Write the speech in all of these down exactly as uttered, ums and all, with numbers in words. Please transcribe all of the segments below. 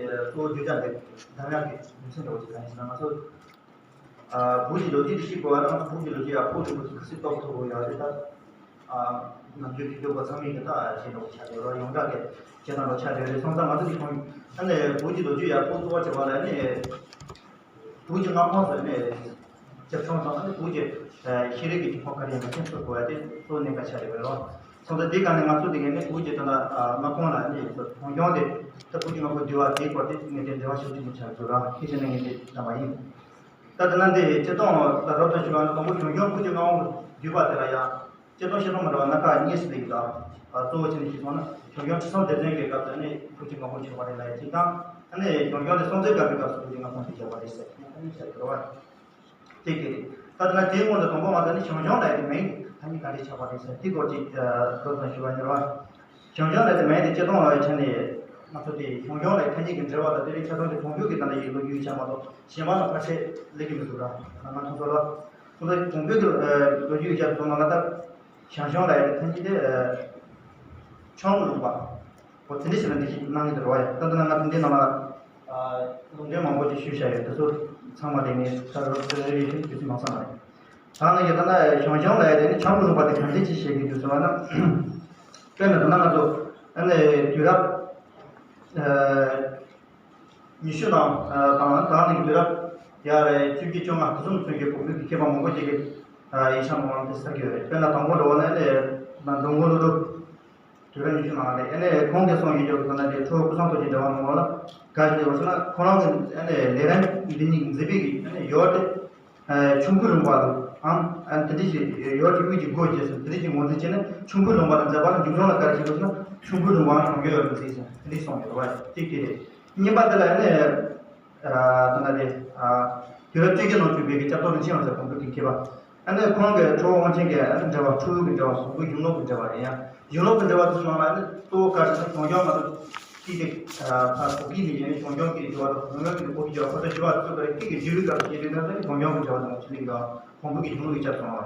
གཙོ་བོ་བརྗོད་བྱ་འདི་འདམ་ར་གི་རྒྱུ་མཚན་འདྲ་བོ་ཅིག་གང་ཡིན་ཟེར་ན། ང་ཚོ་ཨ་བོད་ཀྱི་ལོ་རྒྱུས་འདི་ཤེས་དགོས་པ་ན། བོད་ཀྱི་ལོ་རྒྱུས་ཡག་པོ་ཞིག་གི་སྲིད་ཐོག་ཐུག་དགོས་ཡག་རེད། ད་ཨ་ནམ་རྒྱུན་གྱི་སྐྱོ་པོ་ཚང་མས་གི་ད་བྱེད་འགྲོ་ཆགས་ཡོད་ར། ཡོངས་གྲགས་ཀྱི་བྱེད་སྟངས་འགྲོ་ཆགས་ཡོད་རེད། སོང་ཙང་ང་ཚོ་གི་ཁོང་ཨ་ནི་བོད་ཀྱི་ལོ་རྒྱུས་ཡག་པོ་གཙོ་བོ་བྱེད་པ་ལ་ནི་བོད་ཀྱི་མངའ་ཁོངས་སུ་ནི་རྒྱབ་ལྗོངས་དང་ཨ་ནི་བོད་ཀྱི་ཤེས་རིག་གི་ཁྱབ་ཁོངས་ག་རེ་ཡིན་པ་མཁྱེན་ཚུལ་དགོས་ཡ་དེ་གཙོ་བོ་གནད་འགག་ཆགས་ཡོད་རེད་ར། སོང་ཙང་དེ་ག་ནས་ང་ཚོ་དེ་ག་ནས་བོད་ཀྱི་ད་ལྟ་མངའ་ཁོངས་ལ་ནི་གྲོང་སྐྱོང་དེ་ད་བོད་ཀྱི་མངའ་ཁོངས་བསྡུས་པ་དེའི་སྐོར་དེ་ངས་དེ་འབྲེལ་བ་ཤུགས་ཆེན་པོ་ཆགས་འདུག་ར། ཤེས་བྱས་ནས་ངས་དེ་བདམས་པ་ཡིན། ད་དེ་ན་འདི་སྤྱིར་བཏང་ད་རབ་ཏུ་ཞུ་བ་ནི་དང་པོ་གྲོང་སྐྱོང་བོད་ཀྱི་མངའ་ཁོངས་བསྡུས་པ་དེ་ལ་ཡང་སྤྱིར་བཏང་བཤད་སྟངས་མི་འདྲ་བ་སྣ་ཁ་གཉིས་སུ་ཕྱེ་གི་འདུག་གཙོ་བོ་བྱས་ནས་ཞུས་སོང་ན་གྲོང་སྐྱོང་ཁྲི་སྲོང་ལྡེ་བཙན་གྱི་སྐབས་སུ་ནི་བོད་ཀྱི་མངའ་ཁོངས་ཆགས་པ་རེད་ལབ་ཡ་གཅིག་དང་། ཨ་ནི་གྲོང་སྐྱོང་དེ་སྲོང་བཙན་སྒམ་པོའི་སྐབས་སུ་བོད་ཀྱི་མངའ་ཁོངས་དེ་ཆགས་པ་རེད་ཟེར་ནས་ཨ་ནི་བཤད་ཀྱི་རེད་བ། དེ་གི་རེད། ད་དེ་ན་དེའི་སྔོན་དུ་དང་པོ་ང་ཚོ་ནི་གྲོང་སྐྱོང་ལབ་ཡ་དེ་མིང་གི་ཐ་སྙད་ག་འདྲས་ཆགས་པ་རེད་ཟེར་དེའི་སྐོར་ཅིག་མདོར་ཙམ་ཞུ་བ་ཡིན་ར། གྲོང་སྐྱོང་ལབ་ཡ་དེ་མིང་དེ་སྤྱིར་བཏང་ལ་ཆ་ནས་ང་ཚོ་དེ་གྲོང་སྐྱོང་ལབ་ཡ་ཐ་སྙད་ཀྱི་འབྲེལ་བ་དང་དེ་རིང་ཆ་ཚང་དེ་གོང་བོད་ཀྱི་ད་ལྟ་ཡི་ལོ་རྒྱུས་ཆགས་མ་གཏོགས་གཞན་པ་ལ་ཕལ་ཆེར་སླེབས་ཀྱི་མི་འདུག་ར། ང་ང་ཚོ་ཚོ་ལ། ཁོང་ཚོ་གོང་བོད་ཀྱི་ལོ་རྒྱུས་ཆགས་སོང་ན་ང་ད་གྲོང་སྐྱོང་ལབ་ཡ་དེ་ཐ་སྙད་དེ་ཆང་གི་ལུང་པ། འོ་དེ་འདྲ་ཞིག་ལ་འདི་ཞིག་གནང་གི་འདུག་རོགས་ཡ། ད་ལྟ་ན་ང་དེ་འདྲའི་ནང་ལ་ལུང་འདྲེན་མང་པོ་ཞིག་ཞུས་བཞག་ཡོད། དེ་ཚོ་ཚང་མ་དེ་ངས་ད་རོགས་རེ་རེ་བཞིན་དུས་ཚོད་མང་ས་མ་རེད། ད་ནི་ཡོད་ད་ན་གྲོང་སྐྱོང་ལབ་ཡ་དེ་ནི་ཆང་གི་ལུང་པ་དེ་གང་འདྲ་ཅིག་བཤད་ཀྱི་འདུག་ཟེར་བ་ན། དཔེར་ན་ད་ན་ང་ཚོ་ཨ་ནི་དུས་རབས་ཉི་ཤུ་དང་དང་དང་ནི་དུས་རབས་ཡར་བཅུ་བཞི་བཅོ་ལྔ་དེ་ཚོ་ཚུན་ཆད་བོད་ཀྱི་མཁས་པ་མང་པོ་ཅིག་གིས་ཡིག་ཆ་མང་པོ་དེ་གསལ་གྱི་ཡོད་རེད། དཔེར་ན་དང་པོ་འགྲོ་བ་ན་ཨ་ནི་ན་མདོ་དགོན་བློ་གྲོས། དུས་རབས་ཉི་ཤུ་ནང་རེད། ཨ་ནི་ཁོང་གིས་གསུངས་ཡོད་ཀྱང་ཁོ་ན་དེ་ཁྲོ་བོ་ཀུན་བཟང་རྡོ་རྗེ་འདྲ་བ་ནང་ལ་ག་ཞིག་ཡོད་ཟེར་ན། ཁོ་རང་གི་ཨ་ནི་ལས་རིམ་འདི་ཉིད་མཛད་པའི་གི་ཨ་ནི་ཡོལ་ཏེ་ཆུང་ཕུའི་ལུང་པ་ལ་ཨང་ཨ་ནི་དེ་འདྲ་ཞིག་ཡོལ་གྱི་དབུས་ཀྱི་སྒོ་བརྒྱབ་ཟེར། དེ་འདྲ་ཞིག་ངོས་འཛིན་བྱས་ནས་ཆུང་ཕུའི་ལུང་པ་ལ་མཛད་པ་ལ་མཇུག་སྦྱོང་ལ་ག་རེ་བྱེད་དགོས་ཟེར་ན་ཆུང་ཕུའི་ལུང་པའང་གྲོང་ཁྱེར་ཡོད་པ་མཛད་ཟེར་དེ་འདྲ་གསུངས་ཡོད་རེད་བ། གཅིག་དེ་རེད། གཉིས་པ་དེ་ལ་ཨ་ནི། ད་ལྟ་དེ། དུས་རབས་བཅུ་བཞི་ནང་བྱོན་པའི་གི་སྐྱབས་ཐོག་རིན་ཆེན་ཝང་ཟེར་བོན་པོའི་གི་མཁས་པ། ཨ་ནི་ཁོང་གི་ཁྲོ་བོ་དབང་ཆེན་གྱི་ཨ་ནི་འགྲེལ་པ། ཁྲོ་བོའི་གི་འགྲེལ་པ་ཟུང་འཇུག་གཞུང་ལུགས་ཀྱི་འགྲེལ་པ་རེད་ཡ། གཞུང་ལུགས་ཀྱི་འགྲེལ་པ་དེ་ཚོ་ནང་ལ་ཨ་ནི་གཙོ་བོ་ག་རེ་ཟེར་ན་གྲོང་སྐྱོང་མ་གཏོགས་ཀྱི་དེ། ཕར་བོད་སྐད་ནས་ཡིན་ན་གྲོང་སྐྱོང་གི་འགྲེལ་པ་དང་གྲོང་སྐྱོང་གི་བོད་ཀྱི་འགྲེལ་པ་ཁོ་ཚོ་བཞི་པ་དེ་ཚོ་ག་རེ་སྐད་ཀྱི་རྒྱུད་ལུགས་སྐབས་སུ་བྱེད་དུས་ན་ཟེར་ནས་གྲོང་སྐྱོང་གི་འགྲེལ་པ་དང་ཆོས་ལུགས་ཀྱི་བོན་པོའི་གི་གཞུང་ལུགས་ཀྱི་སྐྱབས་སོང་བ།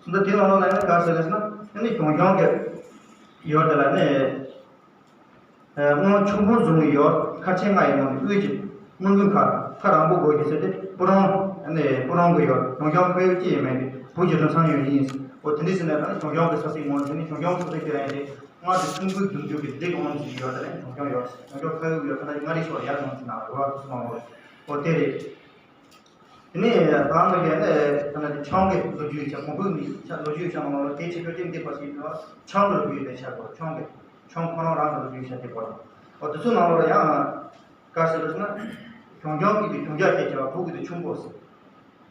སོང་ཙང་དེ་ནང་ལོགས་ལ་ཨ་ནི་ག་རེ་ཟེར་ན་ཨ་ནི་གྲོང་སྐྱོང་གི་ཡོལ་དེ་ལ་ཨ་ནི། སྔོན་ཆུང་ཕུ་བཟུང་བའི་ཡོལ་མཁར་ཆེན་ལྔ་ཡི་ནང་ནས་དབུས་ཀྱི་སྔོན་འགོད་མཁར་མཁར་རིང་པོ་དགོས་ཀྱི་ཟེར་ཏེ་སྤུ་རང་། ཨ་ནི་སྤུ་རང་གི་ཡོལ་གྲོང་སྐྱོང་ཁ་ཡོད་ཅི་ཡང་མེད་པའི་བོད་ཀྱི་རིན་ཐང་ཡོད་ཡིན། འོ་དེ་འདྲ་ཟེར་ནས་ད་ནི་གྲོང་སྐྱོང་གི་ས་ཚིགས་ངོས་འཛིན་ནས་གྲོང་སྐྱོང་ས་ཚིགས་དེ་ཡང་དེ་སྔར་གྱི་ཆུང་ཕུའི་རྒྱུན་སྤྱོད་ཀྱི་སྡེ་ངོས་འཛིན་གྱི་ཡོལ་དེ་ནི་གྲོང་སྐྱོང་ཡོལ། གྲོང་སྐྱོང་ཁ་ཡོད་ཀྱི་ཡོལ་ད་ནི་མངའ་རིས་སོགས་ཡར་ངོས་འཛིན་གནང་བ་རེད་བ། ཐུགས་སྨོན་འོ་དེ་རེད། དེ་ནས་ད་ནི་ག་ནས་ད་ནི་ཆང་གི་ལོ་རྒྱུས་ཡིག་ཆ་གོང་བུ་མི་ཆ་ལོ་རྒྱུས་ཡིག་ཆ་ནང་ལོགས་ལ་དེ་ཆེ་ཤོས་ཅིག་འདི་པ་ཞིག་ཡོད། ཆང་གི་ལོ་རྒྱུས་ཡིག་ཆ་གོ་ཆང་གི་ཆང་ཁོ་རང་རང་གི་ལོ་རྒྱུས་ཡིག་ཆ་དེ་གོ་ཨོ་དེ་ཚོ་ནང་ལོགས་ལ་ཡང་ག་ཟེར་ན་གཞུང་སྐྱོང་གི་དེ་གཞུང་བཞག་ཅེས་བྱ་བ་བོད་ཀྱི་དེ་ཆུང་པོ་ཟེར།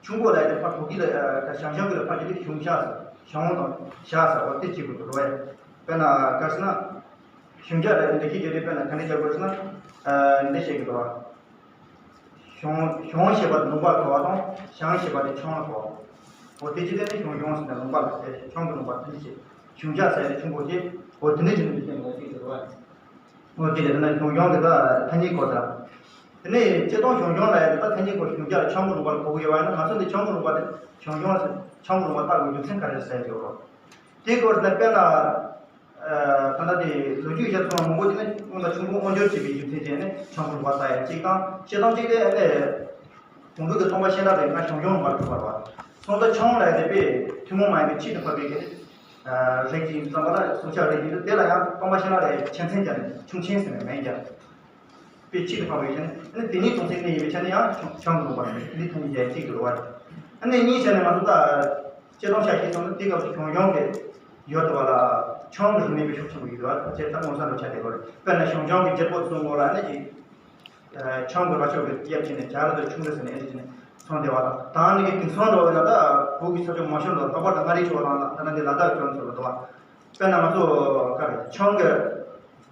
ཆུང་པོ་ལ་དེ་ཕར་བོད་ཀྱི་ལ་ད་ཞང་ཞང་གི་ལ་ཕར་གྱི་དེ་གཞུང་བཞག་ཟེར། ཞང་དང་བཞག་ཟེར་བ་དེ་གཅིག་པུ་འདུག་རོ། དཔེར་ན་ག་ཟེར་ན། གཞུང་བཞག་ལ་དེ་འདྲ་ཞིག་བརྗོད་དུས་དཔེར་ན་ག་འདྲ་བརྗོད་དགོས་ཟེར་ན། འདི་བཤད་ཀྱི་འདུག་བ། གཞུང་གཞུང་ཞེས་པ་དེ་ལུང་པར་གོ་བ་དང་ཞང་ཞེས་པ་དེ་ཆང་ལ་གོ་བ། འོ་དེ་ཅི་སྟེ་ནི་གཞུང་གཞུང་ཟེར་ནས་ལུང་པ་ལ་ཟེར་ཆང་གི་ལུང་པ་དེ་འདྲ་བཤད། གཞུང་བཞག་ཟེར་ནས་ཆུང་པོ་སྟེ། འོ་དེ་འདྲ་བྱས་ནས་འདི་བཤད་ནས་བཤད་ཀྱི་འདུག་བ། འོ་དེ་ལས་ན་གཞུང་གཞུང་གི་ད་ཐ་སྙད་གོ་ད། དེ་ནས་སྤྱིར་བཏང་གཞུང་གཞུང་ལ་ཡང་དེ་ད་ཐ་སྙད་གོ་གཞུང་བཞག་ཆང་གི་ལུང་པ་ལ་གོ་གི་ཡོད་བ་ཡིན་ན་ང་ཚོ་འདི་ཆང་གི་ལུང་པ་དེ་གཞུང་གཞུང་ཟེར་ཆང་གི་ལུང་པ་བཏགས་དགོས་རྒྱུ་མཚན་ག་རེ་ཟེར་གྱི་ཡོད་རོ། དེའི་སྐོར་ལ་དཔེར་ན། ད་ལྟ་དེ་ལོ་རྒྱུས་བཤད་སོང་མང་པོ་དེ་ནི་སྔོན་ལ་ཆུང་ཕུ་དབང་སྒྱུར་བྱས་པའི་རྒྱུ་མཚན་བྱས་ནས་ཆང་ཕུ་ལུང་པ་ལྟ་ཡ་གཅིག་དང་བཤད་སྟངས་གཅིག་དེ་ཨ་ནི། གོང་བུ་གི་སྟོན་པ་གཤེན་རབ་དེ་སྔ་གཞུང་གཞུང་ལུང་པར་གྲུབ་པ་རེད་བ། སོང་ཙང་ཆང་ལ་དེ་དཔེ་ཐུན་མོང་མ་ཡིན་པའི་ཆེད་དུ་ཕབ་པའི་གི་རིགས་ཅིག་ཙམ་པ་ལ་སྲོག་ཆགས་རིགས་ཅིག་འདུག་དེ་ལ་ཡང་སྟོན་པ་གཤེན་རབ་ལ་ཡང་ཆེ་མཚན་སྦྱར་ནས་ཆུང་ཆེན་ཟེར་ནས་མིང་སྦྱར། དཔེ་ཆེད་དུ་ཕབ་པའི་ཆ་ནས་ཨ་ནི་དེ་ཉིད་དོན་ཚན་གཉིས་ཡིན་པའི་ཆ་ནས་ཡང་ཆང་ཆང་གི་ལུང་པ་རེད། འདི་ཐ་སྙད་གཅིག་ཏུ་རེད་བ། ཨ་ནི་གཉིས་བྱས་ནས་ང་ཚོ་ད་སྤྱིར་བཏང་ཆ་ཞིག་སོང་ན་དེ་སྐབས་སུ་གཞུང་གཞུང་གི་ཡོད་དུ་བ་ལ་ཆང་གི་རིག་གནས་པའི་ཤུགས་ཆེན་པོ་ཡོད་དུ་བ་ད་ཆེ་ད་ངོ་ས་རུ་ཆ་དེ་བ་རེད། དཔེར་ན་གཞུང་གཞུང་གི་རྒྱལ་པོ་ཚོའི་ངོ་ལ་ཨ་ནི་ཅིག་ཆང་གི་ར་ཤོག་གི་གཡབ་བྱས་ནས་བྱ་ར་དང་ཆུང་ར་ཟེར་ནས་ཨ་ནི་བྱས་ནས་ཚོང་བསྡད་བ་དང་ད་ནི་གི་དེང་སང་འདྲ་བ་ཡིན་ན་ད་བོད་ཀྱི་ས་ཕྱོགས་མང་ཤོས་ལ་ལྷག་པར་དུ་མངའ་རིས་ཕྱོགས་རང་ལ་ད་ནི་འདི་ལ་དྭགས་ཕྱོགས་ཚོ་ལ་འདུག་བ། དཔེར་ན་ང་ཚོ་ག་རེ་ཆང་གི་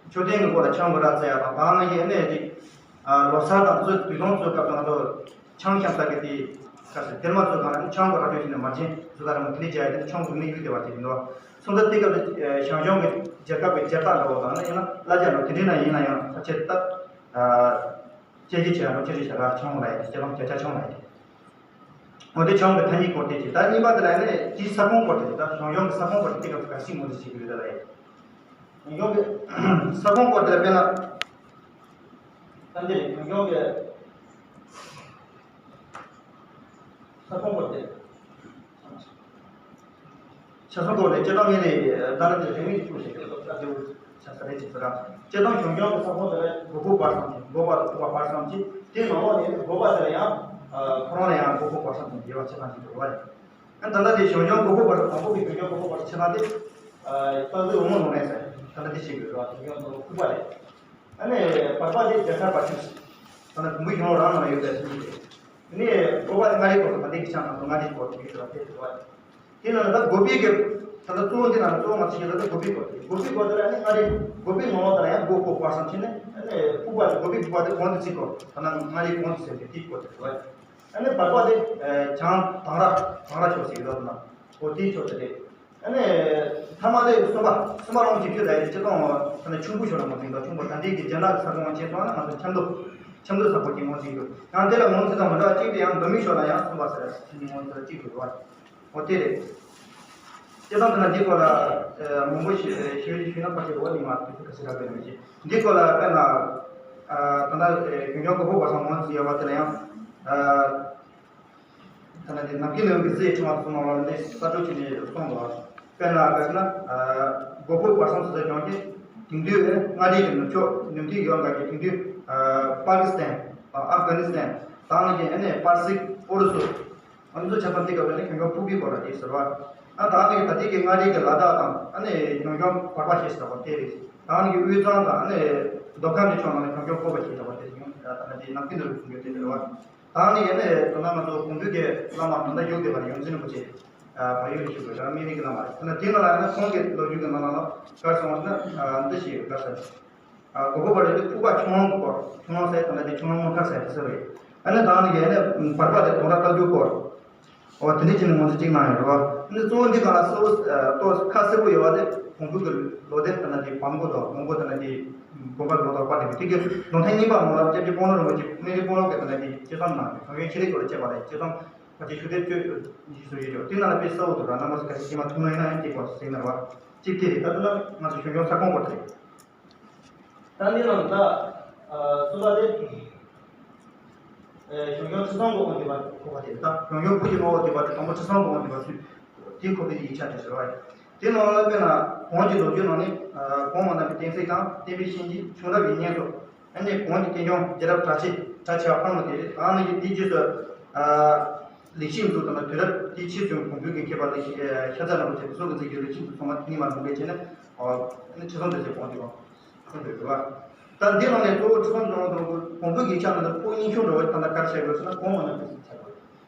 མཆོད་རྟེན་གྱི་སྐོར་ལ་ཆང་གི་ར་བཙལ་ཡ་དང་ད་ང་ཡི་ཨ་ནེ་ཅིག་ལོ་གསར་དང་ཚོ་དུས་སྟོན་ཚོའི་སྐབས་སུ་ང་ཚོ་ཆང་བཤམས་ས་གི་དེ་ག་རེ་སྡེར་མ་ཚོའི་སྒང་ལ་ཆང་གི་ར་ཅོ་ཞིག་ནས་མར་ཅན་བཟོ་ད་ར་མོ་དེ་འདྲ་བྱས་ཡ་དེ་ཆང་གི་མི་ཡུལ་དེ་བ་དེ་ཡིན་ནོ། སོང་ཙང་དེ་སྐབས་སུ་ཞང་ཞུང་གི་རྒྱལ་ཁབ་ཀྱི་རྒྱལ་རྟགས་འདྲ་བོ་དང་ནི་ཡང་ན་བླ་རྒྱ་ལོ་དེ་འདྲའི་ནང་ཡིན་ན་ཡང་ཕལ་ཆེར་ད་སྐྱེ་རྒྱུ་ཆེ་ཡང་ལོ་ཆེ་རེ་བྱ་ར་ཆང་ལ་ཡ་དེ་སྐྱེ་ལོ་བརྒྱ་ཆ་ཆང་ལ་ཡ་དེ། འོ་དེ་ཆང་གི་ཐ་སྙད་སྐོར་དེ་ཅིག་ད་གཉིས་པ་དེ་ལ་ནི་དེའི་ས་ཁོངས་སྐོར་དེ་ཅིག་ད་གཞུང་གཞུང་གི་ས་ཁོངས་སྐོར་དེ་དེ་ག་ག་ཞིག་ངོས་འཛིན་བྱེད་ཀྱི་ཡོད་ད་ལ་ཡིན། གཞུང་གཞུང་གི་ས་ཁོངས་སྐོར་དེ་ལ་དཔེར་ན། ད་འདིར་ཡང་ཡོང་གི་ས་ཁོངས་སྐོར་ཏེ། ཆ་ཚང་སྐོར་ནས་སྤྱིར་བཏང་ངེས་ནས་ད་ལྟ་དེ་རིང་མིན་གྱི་ཐུགས་བཞེད་ཀྱི་ལོ་ཙཱ་ལེའུ་ཆ་ས་རེ་ཅིག་ཟེར་ར། སྤྱིར་བཏང་བྱུང་བྱུང་གི་ས་ཁོངས་དེ་ལ་དགོས་པ་བར་གསུམ་གྱི་དགོས་པ་དང་ཐུབ་པ་བར་གསུམ་གྱི་དེའི་ནང་ལོགས་ནས་དགོས་པ་དེ་ལ་ཡང་ཁོ་རང་ལ་ཡང་དགོས་པ་བར་གསུམ་གྱི་དགོས་པ་ཆ་ཚང་གི་འདུག་བ། ཨ་ད་ལྟ་དེ་བྱུང་བྱུང་དགོས་པ་བར་གསུམ་དང་པོ་གི་བྱུང་བྱུང་དགོས་པ་བར་གསུམ་ཆ་ཚང་དེ་རྟགས་འཛིན་འོག་མ་ནང་ནས་ཟེར་ད་ལྟ་དེ་ཞིག་ཡོད་ར། བྱུང་བྱུང་དགོས་པ་ཁུག་པ་རེད། ཨ་ནི་བར་པ་དེ་རྒྱལ་ཁབ་པ་ཆུ་ད་ལྟ་བོན་པོའི་གཞུང་ལུགས་རང་ནང་ཡོད་པའི་ཚུལ་དེ། ཨ་ནི་དགོས་པ་དེ་མངའ་རིས་སྐོར་དུ་མ་འདི་གི་ཆ་ནང་དུ་མངའ་རིས་སྐོར་དུ་ཡོད་པ་དེ་དགོས་པ་རེད། དེ་ལ་ད་དགོས་པའི་གི་ད་ལྟ་གཙོ་བོ་འདི་ན་གཙོ་བོ་ང་ཚོ་ཞིག་ལ་ད་དགོས་པའི་སྐོར་དེ་དགོས་པའི་སྐོར་དེ་ལ་ནི་མངའ་རིས་དགོས་པའི་ངོ་བོ་དེ་ལ་ཡང་དགོས་པ་བར་གསུམ་ཕྱེ་ནས་ཨ་ནི་ཕུག་པ་དེ་དགོས་པའི་ཕུག་པ་དེ་གོང་དུ་ཚིག་གོ་ད་ནང་མངའ་རིས་གོང་དུ་ཟེར་ཏེ་དེའི་སྐོར་དེ་དགོས། ཨ་ནི་བར་པ་དེ་བྱང་དང་ར་དང་ར་ཕྱོགས་ཟེར་གི་ཡོད་ན་འོ་དེའི་ཕྱོགས་དེ་རེད། ཨ་ནི་ཐ་མ་དེ་གསུམ་པ་གསུམ་པ་རང་གི་ཆོས་ལ་ཡི་སྤྱི་དང་ད་ནི་ཆུང་པོ་ཤོར་ལ་མ་འཛིན་པ་ཆུང་པོ་ད་འདི་གི་རྒྱ་ནག་གི་ས་ཁོངས་ཆེན་སོང་ན་ང་ཚོ་ཆབ་མདོ་ཆབ་མདོ་ས་ཁོངས་ཀྱི་ངོས་ཟིན་དགོས། ཡང་དེ་ལ་ངོས་ཟིན་དང་མི་འདྲ་བ་གཅིག་དེ་ཡང་མདོ་སྨད་ཕྱོགས་ལ་ཡང་གསུམ་པ་ཟེར་ཡང་ཆོས་ཀྱི་ངོས་ཟིན་གཅིག་དགོས་བ། འོ་དེ་རེད། སྤྱིར་བཏང་དེ་ན་འདི་སྐོར་ལ་མང་པོ་ཞིག་ཞུ་ཞུས་ན་ཕལ་ཆེར་འོ་ནི་མ་དུས་ཚོད་ག་ཚོད་རག་པའི་མི་ཤེས། འདི་སྐོར་ལ་དཔེར་ན་ད་ལྟ་གཞུང་སྐྱོང་གོ་ཧོ་བ་སང་ངོས་ཟིན་ཡོད་པ་དེ་ལ་ཡང་ད་ལྟ་དེ་ནམ་རྒྱུན་ནང་གི་ཟས་ཁྲིམས་ལ་སོགས་པ་ལ་འདི་གསར་སྒྲོག་བྱས་ནས་གསུངས་འདུག་དཔེར་ན་ག་ཟེར་ན་གོ་ཧོ་བ་སང་ཟེར་ཀྱང་གི་དེང་དུས་མངའ་རིས་ཀྱི་ནུབ་ཕྱོགས་ནུབ་མཐའི་ཡོལ་འགག་གི་དེང་དུས་པ་ཀི་སི་ཐན་ཨབ་གྷ་ནི་སི་ཐན་དང་གི་ཨ་ནི་པར་སིག་ཨུ་རུ་སུ། ང་ཚོ་ཆ་ཚང་འདི་སྐབས་ནས་གཞུང་སྐྱོང་ཕུག་པའི་སྐོར་ལ་དེ་ཟེར་བ། ཨ་ད་ནི་ད་ལྟའི་གི་མངའ་རིས་ཀྱི་ལ་དྭགས་དང་ཨ་ནི་གཞུང་སྐྱོང་བར་པ་ཞེས་བྱ་བ་དེ་རེད། ད་ནི་དབུས་གཙང་དང་ཨ་ནི་མདོ་ཁམས་ཀྱི་ཕྱོགས་ནང་ནས་གཞུང་སྐྱོང་བཀོད་པ་ཞེས་བྱ་བ་དེ་ཡོང་ད་ནི་དེ་ནང་ཁུལ་དུ་གསུང་རྒྱུ་དེ་རེད་བ། ད་ནི་ཡང་ནས་ད་ནང་ང་ཚོ་གོང་བུ་གི་བླ་མ་ད་ལྟ་བཞུགས་བསྡད་པ་རེད། ཡོངས་འཛིན་རིན་པོ་ཆེ་བལ་ཡུལ་ཞུ་དགོས་ར་སྨན་རིའི་གི་བླ་མ་རེད། ད་ནི་དེ་ནང་ལ་ཡང་ན་ཁོང་གི་ལོ་རྒྱུས་ཀྱི་ནང་ལ་གར་སོང་བ་ན་འདི་ཞིག་གར་ཟེར། ཨ་གོ་ཧོ་བ་རེད་དེ་ཕུག་པ་ཁྱུང་ལུང་གི་སྐོར། ཁྱུང་ལུང་ཟེར་ད་ལྟ་དེ་ཁྱུང་ལུང་མོ་ཁ་ཟེར་དེ་ཟེར་བས། ཨ་ནི་ད་ནི་ཡས་ནས་བར་པ་དེ་དོང་ར་ལྟ་རྒྱུ་སྐོར། འོ་དེ་འདྲ་བྱས་ནས་ངོ་ཚ་གཅིག་གནང་ཡོད་རེད་བ། ཨ་ནི་གཙོ་བོ་འདི་གང་ལ་གསལ་བོ་ཏོ་ཁ་གསལ་པོ་ཡོད་བ་དེ་བོན་པོ་གི་ལོ་དེབ་ད་ལྟ་དེ་བམ་པོ་དང་བོན་པོ་ད་ལྟ་དེ་བོན་པ་ལོ་དང་པ་དེ་དེ་གི་ལོ་ཐེངས་གཉིས་པ་ནང་ལ་སྐྱབས་རྗེ་སྤོང་ལོ་རིན་པོ་ཆེ་སྨན་རི་སྤོང་ལོ་གི་ད་ལྟ་དེ་སྤྱི་བསམ་གནང་ཡོད། ཁྱོད་ཡོད་ཆེ་རེད་སྐོར་ལ་བྱས་པ་ལས་སྤྱི་བསམ་པ་དེ་ཤུ་དེབ་བཅུ་ཉི་ཤུ་སོ་ཡོད་ཅོག་དེ་ནང་ལ་དཔེ་གསལ་བོ་འདུག་ར། རྣམ་པ་ཚོ་ག་ཚོད་ཤེས་མ་ཐུབ་ན་ཡིན་ན་ཡང་དེ་སྐོར་ཟེར་ན་རེད་བ། གཅིག་དེ་རེད། ད་དུང་ན་ང་ཚོ་གཞུང་སྐྱོང་ས་ཁོངས་སྐོར་དེ་རེད། ད་འདི་ནང་ད་གསུམ་པ་དེ་གཞུང་སྐྱོང་ཁྲི་སྲོང་ལྒོ་དབང་ལྡན་པ་ཁོ་པ་དེ་རེད། ད་གཞུང་སྐྱོང་ཕུག་གི་ནོར་བ་ལྡན་པ་དེ་དང་པོ་ཁྲི་སྲོང་ལྒོ་དབང་ལྡན་པ་ཚུད་དེ་ཁོ་པའི་ཡིག་ཆ་དེ་ཟེར་བ་ཡིན། དེ་ནང་ལ་དཔེར་ན་གོང་གི་ལོ་རྒྱུས་ནང་ནས་གོང་མ་རྣམ་པའི་བསྟན་སྲིད་དང་བསྟན་པའི་གཤིན་རྗེ་བྱུང་རབས་ཀྱི་སྙན་ཐོ། ཨ་ནི་གོང་གི་རྟེན་འབྱུང་རྒྱལ་རབས་གྲགས་ཆེ་གྲགས་ཆེ་བ་འཕར་མ་དེ་རེད། ཨ་ནི་གི་དེའི་རྗེས་སུ་ལེགས་བཤད་མཛོད་དང་དུས་རབས་དེའི་ཕྱིས་སུ་གོང་བུ་གི་མཁས་པ་ལེགས་བཤད་ཤ་ཚ་རིན་པོ་ཆེ་སོགས་ཀྱིས་མཛད་ཀྱི་ལེགས་བཤད་མཛོད་ཚང་མ་དེ་ནས་མར་ལུང་འདྲེན་བྱས་ནས་ཨ་ནི་ཁྲི་སྲོང་ལྡེ་བཙན་གོང་དེ་གོང་ཁོང་དུ་འགྲོ་བ། ད་འདི་ནང་ནས་གཙོ་བོ་ཁྲི་སྲོང་ལྡེ་བཙན་གོང་བུ་གི་ཆ་ནང་དུ་ཕོ་གཉིས་ཆུང་འགྲོ་བའི་ད་ལྟ་གར་བྱས་དགོས་ཟེར་ན་གོང་མ་ན་དེ་ཟེར་བྱ་དགོས།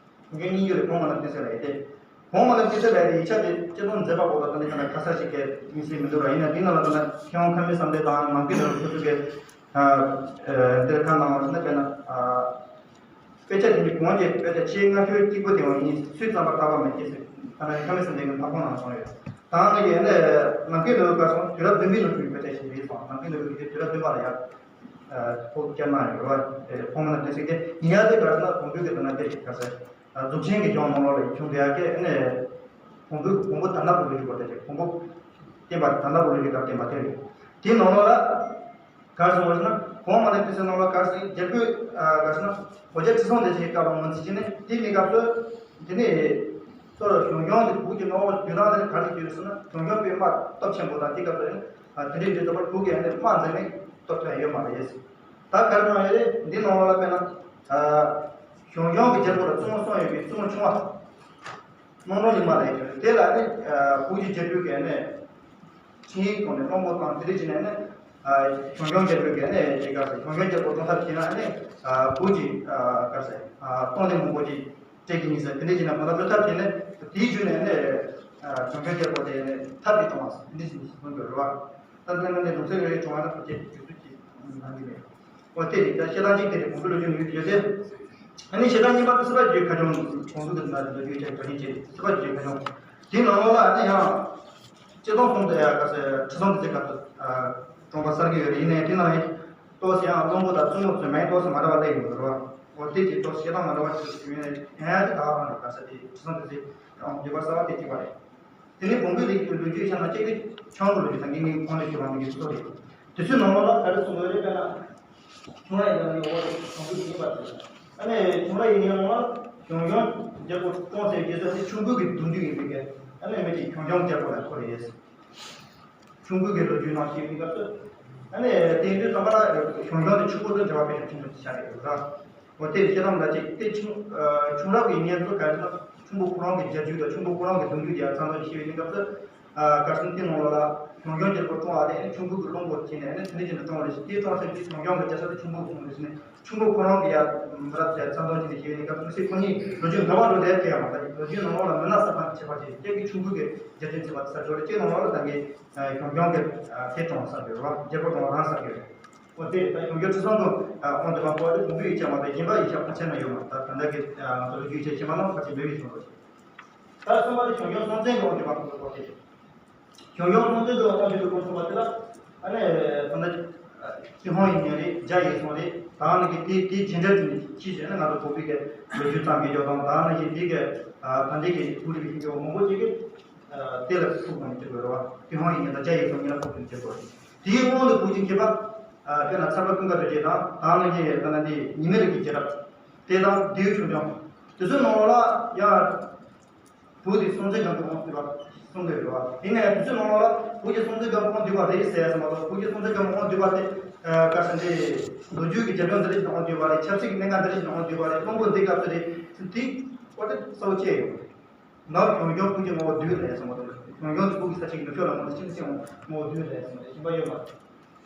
གོང་གི་སྙིང་རྗེ་ལས་གོང་མ་ན་དེ་ཟེར་ལ་ཡི་སྟེ། གོང་མ་ན་དེ་ཟེར་ལ་ཡི་ཆ་དེ་སྤྱི་དོན་མཛད་པ་པོ་ལ་ད་ནི་ད་ནི་ཁ་ས་ཞིག་གི་མི་སྲིད་མི་འདུག་ར། ཡིན་ན་འདི་ནང་ལ་ད་ནི་མཁས་དབང་ཁ་མི་བསམ་གཏན་དང་ནང་པའི་ནང་ཁུ་ཚུགས་ཀྱི་འདིར་ཁ་ནང་བ་ཟེར་ན་དཔེར་ན། དཔེ་ཆ་དེ་ནི་གོང་གི་དཔེ་ཆ་ཆེས་སྔ་ཤོས་གཅིག་པོ་དེ་བ་ཡིན། སུས་བརྩམས་པ་བརྟག་པ་མེད་ཅེས་ཟེར། ད་ནི་ཁ་མི་སེམས་ལྡན་གྱི་ལྷ་ཁང་ནང་སོང་ཡོད། ད་ནི་ཡིན་ནས་ནམ་མཁའི་ལོའི་བཀའ་སོང་དུས་རབས་བདུན་པའི་ནང་བྱུང་བའི་དཔེ་ཆ་ཞིག་རེད་སོང་། ནམ་མཁའི་ལོའི་དུས་རབས་བདུན་པ་ལ་ཡར་ཐོག་བསྐྱར་གནང་ཡོད་རེད་བ། ཁོང་མ་ན་དེ་ཟེར་ཏེ་ཡིན་ཡ་དེ་ག་ཟེར་ན་གོང་བུ་གི་དོན་ན་དེ་ཞིག་ག་ཟེར། གཟུགས་ཆེན་གྱི་ལྗོངས་ནང་ལོགས་ལ་བྱུང་བསྡད་ཡ་གི་ནས་གོང་བུ་གོང་བུ་ད་ལྟ་བུ་ལ་བཞུགས་པ་དེ་རེད། གོང་བུ་བསྟན་པ་ད་ལྟ་བུ་ལ་བཞུགས་པ་བསྟན་པ་དེ་རེད། དེའི་ནང་ལོགས་ལ། ག་རེ་ཟེར་བ་ཞེ་ན། གོང་མ་ནས་དཔེ་ཆ་ནང་ལ་ག་རེ་ཟེར་རྒྱལ་པོས་ག་རེ་ཟེར་ན། འོ་ཇ་ཁྲི་སྲོང་ལྡེ་བཙན་སྐབས་ལ་ངོས་འཛིན་བྱས་ནས་དེ་ནས་སྐབས་སུ། དེ་ནས་སོ་སོ་གཞུང་སྐྱོང་གི་བོད་ཀྱི་ནང་ལ་བསྡུ་སྟངས་དེ་ག་རེ་བསྒྱུར་ཟེར་ན། གཞུང་སྐྱོང་པའི་དམག་སྟོབས་ཆེན་པོ་དང་དེ་སྐབས་སུ་ཡང་དེ་འདྲའི་འདྲ་ཚོ་བོད་ཀྱི་ཡང་ནས་དམག་འཛིང་ནས་སྟོབས་ཐོན་ཡོད་མ་རེད། ད་ག་རེ་གནང་ཡོད་རེད། འདི་ནང་ལ་དཔེར་ན། གཞུང་སྐྱོང་གི་རྒྱལ་པོ་ལ་བཙུན་མོ་གསུམ་ཡོད་པའི་བཙུན་མོ་ཆུང་བ། རྣམ་རོལ་གླིང་མ་ལ་ཡོད་རེད། དེ་ལ་ནི་བོད་ཀྱི་རྒྱལ་པོའི་གི་ནས། ཆིངས་ཡིག་ཐོག་ནས་བློན་པོ་དང་དེ་འདྲ་བྱས་ནས་ནི། གཞུང་སྐྱོང་རྒྱལ་པོའི་གི་ནས་ཅིག་ག་ཟེར། གཞུང་སྐྱོང་རྒྱལ་པོ་གཏོང་ཐབས་བྱས་ན་ནི། བོད་ཀྱི་ག་ཟེར། སྟོང་ཐུན་མང་པོ་ཅིག་སྤྲད་ཀྱི་ཡིན་ཟེར། དེ་འདྲ་བྱས་ན་གང་ལྟར་བློ་ཐབས་བྱས་ནས་དེའི་བརྒྱུད་ནས་ནི། གཞུང་སྐྱོང་རྒྱལ་པོ་དེ་ནི་ཐབས་ཀྱིས་གཏོང་བ་ཟེར་དེ་འདྲ་བྱས་ནས་གསུངས་དགོས་རེད་བ། ད་ལྟ་ང་ནི་ལུང་ཚན་རེ་རེ་བྱུང་བ་ན་ཕལ་ཆེར་བསྒྱུར་བཅོས་ཀྱི་གནང་གི་མེད། འོ་དེ་རེད། ད་བཤད་སྟངས་གཅིག་དེ་རེད། གོང་བུ་ལོ་རྒྱུས་ཡོད་ཡོད་དེ། ཨ་ནི་བཤད་སྟངས་གཉིས་པ་དེ་སྲིད་པ་བརྒྱུད་ཁ་བྱང་གོང་བུ་གི་ནང་ལོ་རྒྱུས་ཀྱང་བརྒྱུད་བྱས་སྲིད་པ་བརྒྱུད་ཁ་བྱང་། དེའི་ནང་ལོགས་ལ་ཨ་ནི་ཡང་། སྤྱི་དང་གསུམ་དུ་ཡང་ག་ཟེར་ཁྲི་སྲོང་ལྡེ་བཙན་སྐབས་སུ། བཀྲོངས་པ་གསར་གྱི་ཡོད་རེད། ཡིན་ནའི་དེ་ནང་ཡང་ཏོག་ཙམ་ཡང་བློན་པོ་དང་བཙུན་མོ་ཚོས་མིང་ཏོག་ཙམ་མ་འདྲ་བ་སླེབས་ཡོད་རེད་བ། འོ་དེ་དེ་ཏོག་ཙམ་བཤད་སྟངས་མ་འདྲ་བ་ཞིག་ཡོད་ནའི་ཡང་དེ་ག་བ་རང་རེད། ག་ཟེར་དེ་ཁྲི་སྲོང་ལྡེ་བཙན་ཡང་བརྒྱུད་པ་གསར་བ་དེ་གཅིག་པ་རེད། དེ་ནས་བོན་པོའི་རིགས་ཀྱི་ལོ་རྒྱུས་ཆ་ན་གཅིག་དེ་ཆུང་གི་ལོ་རྒྱུས་དང་དེ་ནས་གོང་ལ་ཞུས་པ་ནང་བཞིན་སོ་རེད། དེ་ཚོའི་ནང་ལོགས་ལ་ག་རེ་གསུངས་ཡོད་རེད་དཔེར་ན། ཁྱུང་ར་ཡིན་ན་ནི་འོ་དེ་ཁྱུང་པོ་ཡིན་པ་དེ། ཨ་ནི་ཁྱུང་ར་ཡིན་ཡང་ལ་ཞང་ཞུང་རྒྱལ་པོ་བཀྲོངས་ཟེར་རྒྱལ་ས་དེ་ཁྱུང་པོ་གི་གདུང་རྒྱུད་ཡིན་པའི་གི། ཨ་ནི་མི་དེ་ཞང་ཞུང་རྒྱལ་པོ་ལ་འཁོད་རེད། ཁྱུང་པོ་གི་ལོ་རྒྱུས་ནང་བཤད་པའི་སྐབས་སུ། ཨ་ནི་དེ་དུས་ཙམ་པ་ལ་ཞང་ཞུང་དེ་ཁྱུང་པོ་དང་འབྲེལ་བ་དཔེ་ཆེན་པོ་ཆགས་ཡོད་ར། འོ་དེ་བཤད་སྟངས་ལ་ཅིག་དེ་ཁྱུང་ཁྱུང་ར་གི་གཉེན་ཚོ་ག་རེ་ན་ཁྱུང་པོ་ཁོ་རང་གི་རྒྱལ་རྒྱུད་དང་ཁྱུང་པོ་ཁོ་རང་གི་གདུང་རྒྱུད་དེ་ཡར་ཚང་ཚང་བཤད་པའི་སྐབས་སུ། ཨ་གར་སོང་དེ་ནང་ལོགས་ལ་ཞང་ཞུང་རྒྱལ་པོ་བཀྲོངས་པ་དེ་ནི་ཁྱུང་པོ་གི་བློན་པོ་བྱས་ནས་ནི་དེ་འདྲ་བྱས་ནས་བཀྲོངས་པ་རེད་ཤག་དེ་བཀྲོངས་ཚར་དུས་ཞང་ཞུང་གི་རྒྱལ་ས་དེ་ཁྱུང་པོ་གི་ཁོངས་རེད་ཟེར་ནས་ཁྱུང་པོ་ཁོ་རང་གི་ཡ་མི་རབས་དེ་ཚང་ཚང་བྱས་ནས་བཤད་པའི་སྐབས་སུ་ཁོ་གཉིས་ལོ་རྒྱུས་འགལ་བ་འགྲོ་བསྡད་ཀྱི་ཡ་མ་རེད། ལོ་རྒྱུས་ནང་ལོགས་ལ་མི་སྣ་གསར་པ་ཁྱད་པར་ཅན་སྐྱེ་གི་ཁྱུང་པོ་གི་རྒྱལ་ཕྲན་བྱས་པ་དེ་ས་ཆོག་རེད། ཅེས་ནང་ལོགས་ལ་ད་གི་ཞང་ཞུང་གི་དེ་བཀྲོངས་ས་རེད་བ། རྒྱལ་པོ་བཀྲོངས་རང་ས་རེད། འོ་དེ་ད་ཞང་ཞུང་ཁྲི་སྲོང་དུ་དབང་དུ་བབས་པ་དེ་བོན་པོའི་ཡིག་ཆ་མ་གཏོགས་གཞན་པ་ཡིག་ཆ་ཕལ་ཆེར་ན་ཡོད་མ་རེད། ད་ད་ལྟ་གི་ང་ཚོ་ལོ་རྒྱུས་ཡིག་ཆ་ཕྱི་མ་ནང་ཕལ་ཆེར་མེད་པའི་བཟོ་འདྲ་ཞིག་ད་གསུམ་པ་དེ་ཞང་ཞུང་སྲོང་བཙན་གྱི་དབང་དུ་བབས་པ་དེ། ཞང་ཞུང་སྲོང་བཙན་གྱི་དབང་དུ་བབས་པ་དེ་ལ་ཨ་ནི་ད་ལྟ་ཏུན་ཧོང་ཡིན་ནའི་རེད། རྒྱ་ཡིན་སོང་རེད། ད་ནི་གི་དེ་དེ་རྗེས་འབྲེལ་དུ་ནི་ཅི་ཞེ་ན་ང་ཚོ་བོད་པའི་གི་ལོ་རྒྱུས་ཙམ་གྱི་ཡོད་དང་། ད་ནི་གི་དེ་གི་ད་འདི་གི་བོད་རིགས་ཀྱི་མང་པོ་ཅིག་གི་དེ་ལ་ཐུག་པ་ནི་ཅིག་ཡོད་རེད་བ། ཏུན་ཧོང་ཡིན་ནའི་ད་རྒྱ་ཡིན་སོང་ཡིན་ན་ཐུག་པ་ནི་ཅིག་ཡོད་རེད། དེའི་དབང་དུ་བོད་ཀྱི་མཁས་པ། ཨ་དཔེར་ན་ཚལ་པ་ཀུན་དགའ་རྡོ་རྗེ་དང་། ད་ནི་གི་ད་ནི་འདི་ཉི་མའི་རིགས་ཀྱི་རྒྱལ་རབས་དེ་དང་། ལྡེའུ་ཆོས་འབྱུང་། དེ་ཚོའི་ནང་ལ་ཡང་བོད་དེ་སྲོང་བཙན་སྒམ་པོའི་དབང་དུ་བབས་གསུང་གི་རེད་བ། ཡིན་ནའི་དེ་ཚོའི་ནང་ལ་བོད་ཀྱི་སྲོང་བཙན་སྒམ་པོའི་དབང་དུ་བབས་རེད་ཟེར་ཡ་ཙམ་མ་གཏོགས། བོད་ཀྱི་སྲོང་བཙན་སྒམ་པོའི་དབང་དུ་བབས་དེ་ག་ས་འདི་ལོ་རྒྱུས་ཀྱི་རྒྱབ་ལྗོངས་འདི་འདྲ་ཞིག་དབང་དུ་བབས་རེད། ཆབ་སྲིད་ཀྱི་གནད་འགག་འདི་འདྲ་ཞིག་དབང་དུ་བབས་རེད། བློན་པོ་འདི་སྐབས་སུ་རེད། དེ་བཀའ་དྲིན་གསལ་པོ་བཅས་ཡོད་རེད། ནག་ཞང་ཞུང་ཕུག་གི་ངོ་བོ་བདུད་ལ་ཡ་ཟེར་མ་གཏོགས། ཞང་ཞུང་ཕུག་གི་ས་ཆ་གི་ནུབ་ཕྱོགས་ལ་ངོ་བོ་ཆེན་པོ་ཆེ་ངོ་བོ་བདུད་ལ་ཡ་ཟེར་མ་གཏོགས་གཞན་པ་ཡོད་མ་རེད།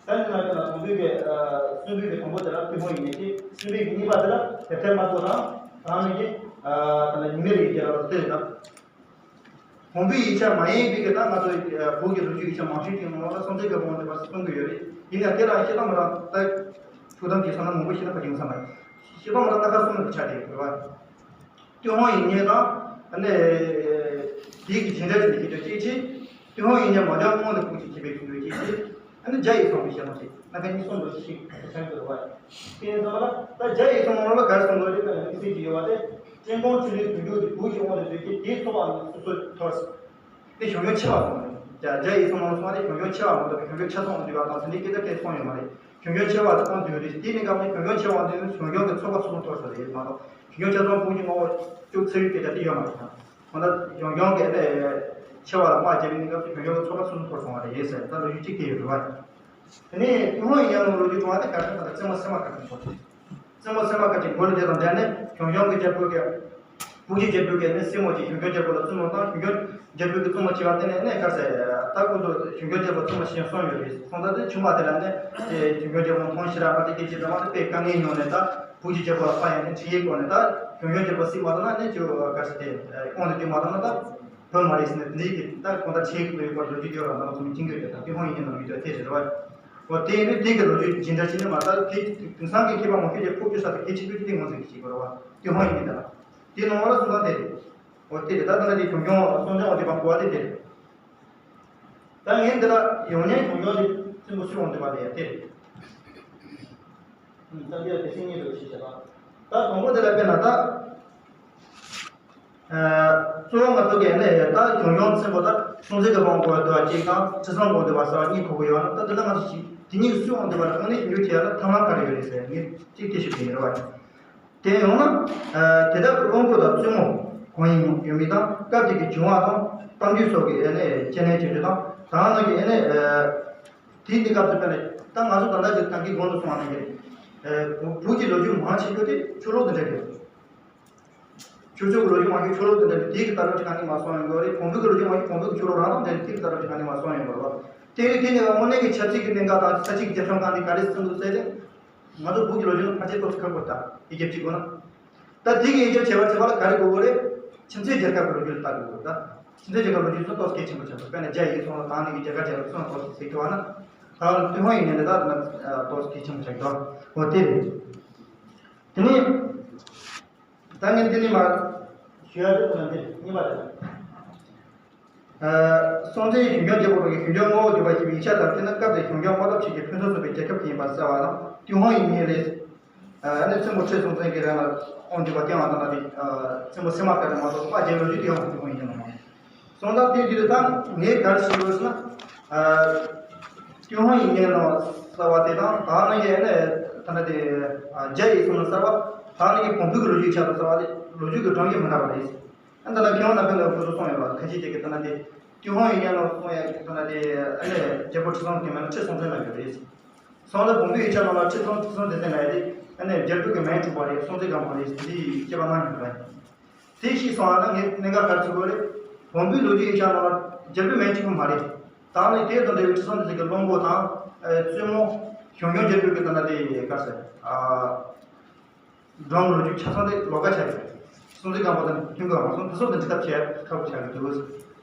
ད་ནི་ང་ཚོ་ལ་དང་པོའི་གི་གསུམ་པའི་གི་དང་པོ་དེ་ལ་ཏུན་ཧོང་ཡིན་ནའི་ཅི། གསུམ་པའི་གི་གཉིས་པ་དེ་ལ་དེབ་ཐེར་དམར་པོ་དང་། ད་ནི་གི་ད་ནི་ཉི་མའི་རིགས་ཀྱི་རྒྱལ་རབས་ལ་ཟེར་དང་། དང་པོའི་ཡིག་ཆ་མ་ཡིན་པའི་གི་ད་ང་ཚོ་བོད་ཀྱི་ལོ་རྒྱུས་ཡིག་ཆ་མང་ཤོས་ཀྱི་ནང་ལ་སྲོང་བཙན་སྒམ་པོའི་དབང་དུ་བབས་ཟེར་གསུང་གི་ཡོད་རེད། ཡིན་ནའི་དེ་ལ་བཤད་སྟངས་རང་ད་ཐུགས་དམ་གྱི་བསམ་བློ་མང་པོ་ཞིག་ན་ཕ་གི་ཡོང་ས་མ་རེད། བཤད་སྟངས་རང་ད་ཁ་གསུམ་ལ་ཆགས་བསྡད་ཡོད་རེད་བ། ཏུན་ཧོང་ཡིག་རྙིང་དང་། ཨ་ནི་དེའི་གི་རྗེས་འབྲེལ་བྱས་ནས་ཁྱེད་ཚོས་གཅིག་བྱས། ཏུན་ཧོང་ཡིག་རྙིང་མ་འཇོག་སྔོན་ལ་ཕུགས་ཀྱི་ཁྱེད་པའི་ཁྱེད་ཚོས་གཅིག་བྱས། ཨ་ནི་རྒྱ་ཡིག་ཚང་མའི་བཤད་སྟངས་ཤིག་ལ་ཁ་གཉིས་གསུམ་འདྲ་ཞིག་ཆགས་ཀྱི་རེད་བ། དེ་ཡིན་ཙང་ལ་ད་རྒྱ་ཡིག་ཚང་མ་ལ་ག་རེ་གསུང་གི་རེད་ཟེར་ན། དམིགས་བསལ་གྱི་ཡོད་པ་དེ། ཅིན་ཀོང་ཆུ་ལི་དུས་འགྱུར་དེ་བོད་ཀྱི་དབང་དུ་བསྡུས་ཀྱི་དེའི་ཚོགས་པ་ནི་སོ་སོའི་ཐོར། དེ་ཞང་ཞུང་ཆེ་བ་སོང་རེད། རྒྱ་རྒྱ་ཡིག་ཚང་མ་ལ་སོང་བ་དེ་ཞང་ཞུང་ཆེ་བ་མ་གཏོགས་ཞང་ཞུང་ཆ་ཚང་དབང་དུ་བ་དང་དེ་འདྲའི་སྐད་ཆ་གང་ཡང་སོང་ཡོད་མ་རེད། ཞང་ཞུང་ཆེ་བ་དེ་དབང་དུ་ཡོད་རེད། དེ་ནི་སྐབས་ནས་ཞང་ཞུང་ཆེ་བ་དེ་ནི་ཞང་ཞུང་གི་ཚོགས་པ་སོ་སོ་ཐོར་ས་རེད་མ་གཏོགས། ཞང་ཞུང་ཆ་ཚང་ཕུགས་ཀྱི་ངོ་བོ་ཅུང་ཚ་བའི་སྐད་ཆ་དེ་ཡོད་མ་རེད། གང་ལྟར་ཞང་ཞུང་གི་ཨ་ནི་ཆེ་བ་ལ་དམག་རྒྱག་པའི་གནས་སྐབས་སུ་ཞང་ཞུང་གི་ཚོགས་པ་སོ་སོ་ཐོར་སོང་བ་རེད་ཟེར། ད་ལོ་རྒྱུས་གཅིག་དེ་ཡོད་རེད་བ། དེ་ནས་ཏུན་ཧོང་ཡིག་རྙིང་ལོ་རྒྱུས་བྱུང་བ་དེ་ག་རེ་ཟེར་ན། ད་བཙུན་མོ་སད་མར་ཀ་ཏི་ཐོར་ཏེ། བཙུན་མོ་སད་མར་ཀ་ཏི་མགོ་ལ་བརྒྱབ་དང་འབྲེལ་ནས་ཞང་ཞུང་གི་རྒྱལ་པོ་གི་བོད་ཀྱི་རྒྱལ་པོ་གི་ནི་སྲས་མོ་གཅིག་ཞང་ཞུང་རྒྱལ་པོ་ལ་བཙུན་མོ་བཏང་། ཞང་ཞུང་རྒྱལ་པོ་གི་བཙུན་མོ་བྱས་པ་དེ་ནས་ནི་ག་རེ་ཟེར། ད་ཁོ་ཚོ་ཞང་ཞུང་རྒྱལ་པོ་བཙུན་མོ་བྱས་སོང་ཡོད་རེད། སོང་ཙང་དེ་བྱུང་བ་དེ་ལ་ནི་དེ་ཞང་ཞུང་རྒྱལ་པོ་མཐོང་ཞེ་དྲག་པ་དེ་སྐད་ཆ་དྲི་བ་དེ་དཔེ་དཀའ་ངལ་མྱོང་ནས། ད་བོད་ཀྱི་རྒྱལ་པོ་ལ་ཕར་ཡང་ནི་དྲི་ཡིག་བསྐུར་ནས། ད་ཞང་ཞུང་རྒྱལ་པོ་སྲིད་མ་ཐོབ་ན་ནི་ཁྱོད་ག་རེ་ཟེར། དེ་དབང་དུ་བསྡུས་མ་ཐོབ་ན་ད་བོད་མ་རེད་ཟེར་ནས་དེ་འདྲའི་གི་ད་གང་ལྟར་ཆེ་གི་ཡོད་པར་ལོ་རྒྱུས་ཡོད་ར། ང་ཚོ་མི་མཁྱེན་གི་ཡོད། ད་ཏུན་ཧོང་ཡིག་རྙིང་ནང་ཡོད་དེ་དེ་རེད་བ། འོ་དེ་ཡིན་དུས་དེ་གི་ལོ་རྒྱུས་ཇི་འདྲ་ཞིག་ནི་མ། ད་དེ་དེང་སང་གི་མཁས་པ་མང་ཤོས་ཀྱིས་ཕུགས་ཀྱི་ས་དེ་གལ་ཆེན་པོ་ཅིག་དེ་ངོས་འཛིན་གྱི་བྱེད་དགོས་རེད་བ། ཏུན་ཧོང་ཡིག་རྙིང་དེ་ལ། དེ་ནང་ལ་གསུངས་སྟངས་དེ་རེད། འོ་དེ་རེད། ད་ད་ལྟ་དེ་ཞང་ཞུང་སྲོང་བཙན་དབང་དུ་བབས་དགོས་པ་དེ་དེ་རེད། ད་ངས་འདི་ལ་ཡོང་ཉན་ཞང་ཞུང་དེ་བཙུན་མོ་སུའི་དབང་དུ་བབས་ལ་ཡ་དེ་རེད། ད་འདི་ལ་དེ་སྲིད་ཉིན་རེ་ཞིག་བྱེད་པ། ད་དང་པོ་དེ་ལ་དཔེར་ན་ད། གཙོ་བོ་ང་ཚོ་གི་ནི་ད་ཞང་ཞུང་ཆེན་པོ་ད་སྲོང་བཙན་གྱི་དབང་དུ་བབས་པ་གཅིག་དང་ཁྲི་སྲོང་དབང་དུ་བབས་པ་གཉིས་གོ་གི་ཡོད་ན། ད་དེ་ལ་ང་ཚོ་ཞིག་དེ་གཉིས་སུའི་དབང་དུ་བབས་རེད། ཨང་ནི་ཞིབ་འཇུག་བྱས་ན་ཐབས་ལམ་ག་རེ་ཡོད་རེད་ཟེར་ངས་གཅིག་དེ་ཞིག་དྲན་ཡོད་རེད་བ། དེ་ཡང་ན། དེ་དག་གི་དབང་པོ་དང་བཙུན་མོ་གང་ཡིན་ཡོད་མེད་དང་། སྐབས་དེ་གི་བྱུང་བ་དང་གཏམ་རྒྱུད་སོགས་ཀྱི་ཨ་ནི་སྐྱེ་གནས་ཀྱི་རིགས་དང་། ད་ནང་གི་ཨ་ནི། དེའི་གནས་སྐབས་སུ་དཔེར་ན་ད་ང་ཚོ་ད་ལྟ་གི་ད་གིན་གོང་དུ་སོང་བ་ནང་གི། བོད་ཀྱི་ལོ་རྒྱུས་མང་ཆེ་ཤོས་དེ་ཆོས་ལུགས་དང་འབྲེལ་ཡོད། ཆོས་ཕྱོགས་ཀྱི་ལོ་རྒྱུས་མང་ཤོས་ཆོས་ལུགས་དང་འབྲེལ་ནས་དེའི་གི་ལྟ་གྲུབ་ཅིག་གང་ནས་མ་སོང་ཡོང་གི་རེད། བོན་པོའི་གི་ལོ་རྒྱུས་མང་ཤོས་བོན་པོའི་གི་ཆོས་ལུགས་རང་དང་འབྲེལ་ནས་དེའི་གི་ལྟ་གྲུབ་ཅིག་གང་ནས་མ་སོང་ཡོང་གི་རེད་བ། དེ་ཡིན་དུས་དེ་ནས་དངོས་གནས་ཀྱི་ཆབ་སྲིད་ཀྱི་གནད་འགག་དང་ས་ཆའི་གི་རྒྱལ་ཁྲིམས་སྒང་ནས་ག་རེ་གསུངས་འདུག་ཟེར་ཏེ། ང་ཚོ་བོད་ཀྱི་ལོ་རྒྱུས་ནང་ཕལ་ཆེར་ཏོག་ཙམ་ཁག་པོ་རེད་ད། ཡིག་རྒྱབ་ཅིག་དགོས་ན། ད་དེ་གི་ཡིག་རྒྱབ་བྱེད་པ་བྱེད་པ་ལ་ག་རེ་དགོས་ཀྱི་རེད། ཁྱིམ་མཚེས་རྒྱལ་ཁབ་ཀྱི་ལོ་རྒྱུས་ལ་ལྟ་དགོས་ཀྱི་རེད་ད། ཁྱིམ་མཚེས་རྒྱལ་ཁབ་ལོ་རྒྱུས་སུ་ཏོག་ཙམ་གལ་ཆེན་པོ་ཆགས་འདུག་དཔེར་ན་རྒྱ་ཡིག་སོང་ལ་ད་ནི་གི་རྒྱ་གར་རྒྱལ་ཁབ་སོང་ལ་ཏོག་ཙམ་ཟེར་གི་བ་ན། ད་ལ་ཏུན་ཧོང་ཡིག་རྙིང་འདི་ད་ན་ཏོག་ཙམ་གལ་ཆེན་པོ་ཆགས་འདུག་འོ་དེ་རེད། དེ་ནས། ད་ངས་འདི་ནས་མར་ཞུ་ཡ་དེ་ཁོ་ན་འདི་རེད། གཉིས་པ་དེ་རེད། སྲོང་བཙན་ཞང་ཞུང་རྒྱལ་པོ་རང་གི་ཞང་ཞུང་ངོ་བོ་བསྡུས་པ་ཞེས་པའི་ཡིག་ཆ་ལྟར་བྱས་ན། སྐབས་དེར་ཞང་ཞུང་དམག་འཐབ་བྱེད་ཀྱི་ཕུན་སུམ་ཚོགས་པའི་རྒྱལ་ཁབ་ཅིག་ཡིན་པར་གསལ་བ་དང་། ཏུན་ཧོང་ཡིག་རྙིང་ལས། ཨ་ནི་བཙུན་མོ་ཁྲི་སྲོང་བཙན་གྱི་རིང་ལ་དབང་བསྡུས་པ་སྟོན་པ་དང་ལ་དེ། བཙུན་མོ་སད་མར་ཀ་ཏི་མ་གཏོགས་དམག་རྒྱག་ལོ་རྒྱུས་དེ་ཡང་ཏུན་ཧོང་ཡིག་རྙིང་ནང་མ་སོང་ཙང་དེ་དུས་ད་ངས་ག་རེ་ཞུ་དགོས་ཟེར་ན། ཨ། ཏུན་ཧོང་ཡིག་རྙིང་ནང་གསལ་བ་དེ་དང་ད་ནང་གི་ཨ་ནི་ད་ ད་ལྟ་དེ་རྒྱ་ཡིག་སོང་ན་གསར་བ། ད་ནི་བོང་བུའི་ལོ་རྒྱུས་ཆགས་པ་གསར་བ་དེ་ལོ་རྒྱུས་ཀྱི་སྒྲོམ་གཞི་མི་འདྲ་བ་རེད། ཨ་ད་ལྟ་མཁས་དབང་རྣམ་པས་ལ་ཁོ་ཚོ་གསུངས་ཡོད་པ་ཁ་ཅིག་དེ་གི་ད་ལྟ་དེ་ཏུན་ཧོང་ཡིག་ཉན་ལ་གསུངས་ཡ་གི་ད་ལྟ་དེ་ཨ་ནི་རྒྱལ་པོ་ཁྲི་སྲོང་གི་མིང་ལ་ཁྲི་སྲོང་བཙན་ལབ་ཡོད་རེད། སོང་ལ་བོང་བུའི་ཡིག་ཆ་ནང་ལ་ཁྲི་སྲོང་ཁྲི་སྲོང་ལྡེ་བཙན་ལབ་ཡ་དེ་ཨ་ནི་རྒྱལ་པོ་གི་མིང་འཁྲུག་པ་རེད། སྲོང་བཙན་སྒམ་པོ་རེད། འདི་སྐྱེས་པ་གནང་ཡོད་རེད། དེ་ཤེས་སོང་ཨ་ན་ངས་གནད་འགག་ག་རེ་ཚུད་དགོས་རེད། བོང་བུའི་ལོ་རྒྱུས་ཡིག་ཆ་ནང་ལ་རྒྱལ་པོའི་མིང་གཅིག་པུ་མ་རེད། ད་ནི་དེ་དང་འབྲེལ་བའི་ཁྲི་སྲོང་ལྡེ་བཙན་གྱི་བློན་པོ་དང་ཨ་བཙུན་མོ། ཞང་ཞུང་རྒྱལ་པོའི་གི་ད་ལྟ་དེ་ག་ཟེར་ཨ། སྒྲུང་ལོ་རྒྱུས་ཆ་ཚང་དེ་ལོགས་ཀ་ཆགས་ཡོད། སྲོང་བཙན་སྒམ་པོ་དང་མཐུན་གོ་རང་སོང་དེ་སོགས་དང་འབྲི་ཐབས་བྱས་ཁག་པོ་ཆགས་ཀྱི་འདུག་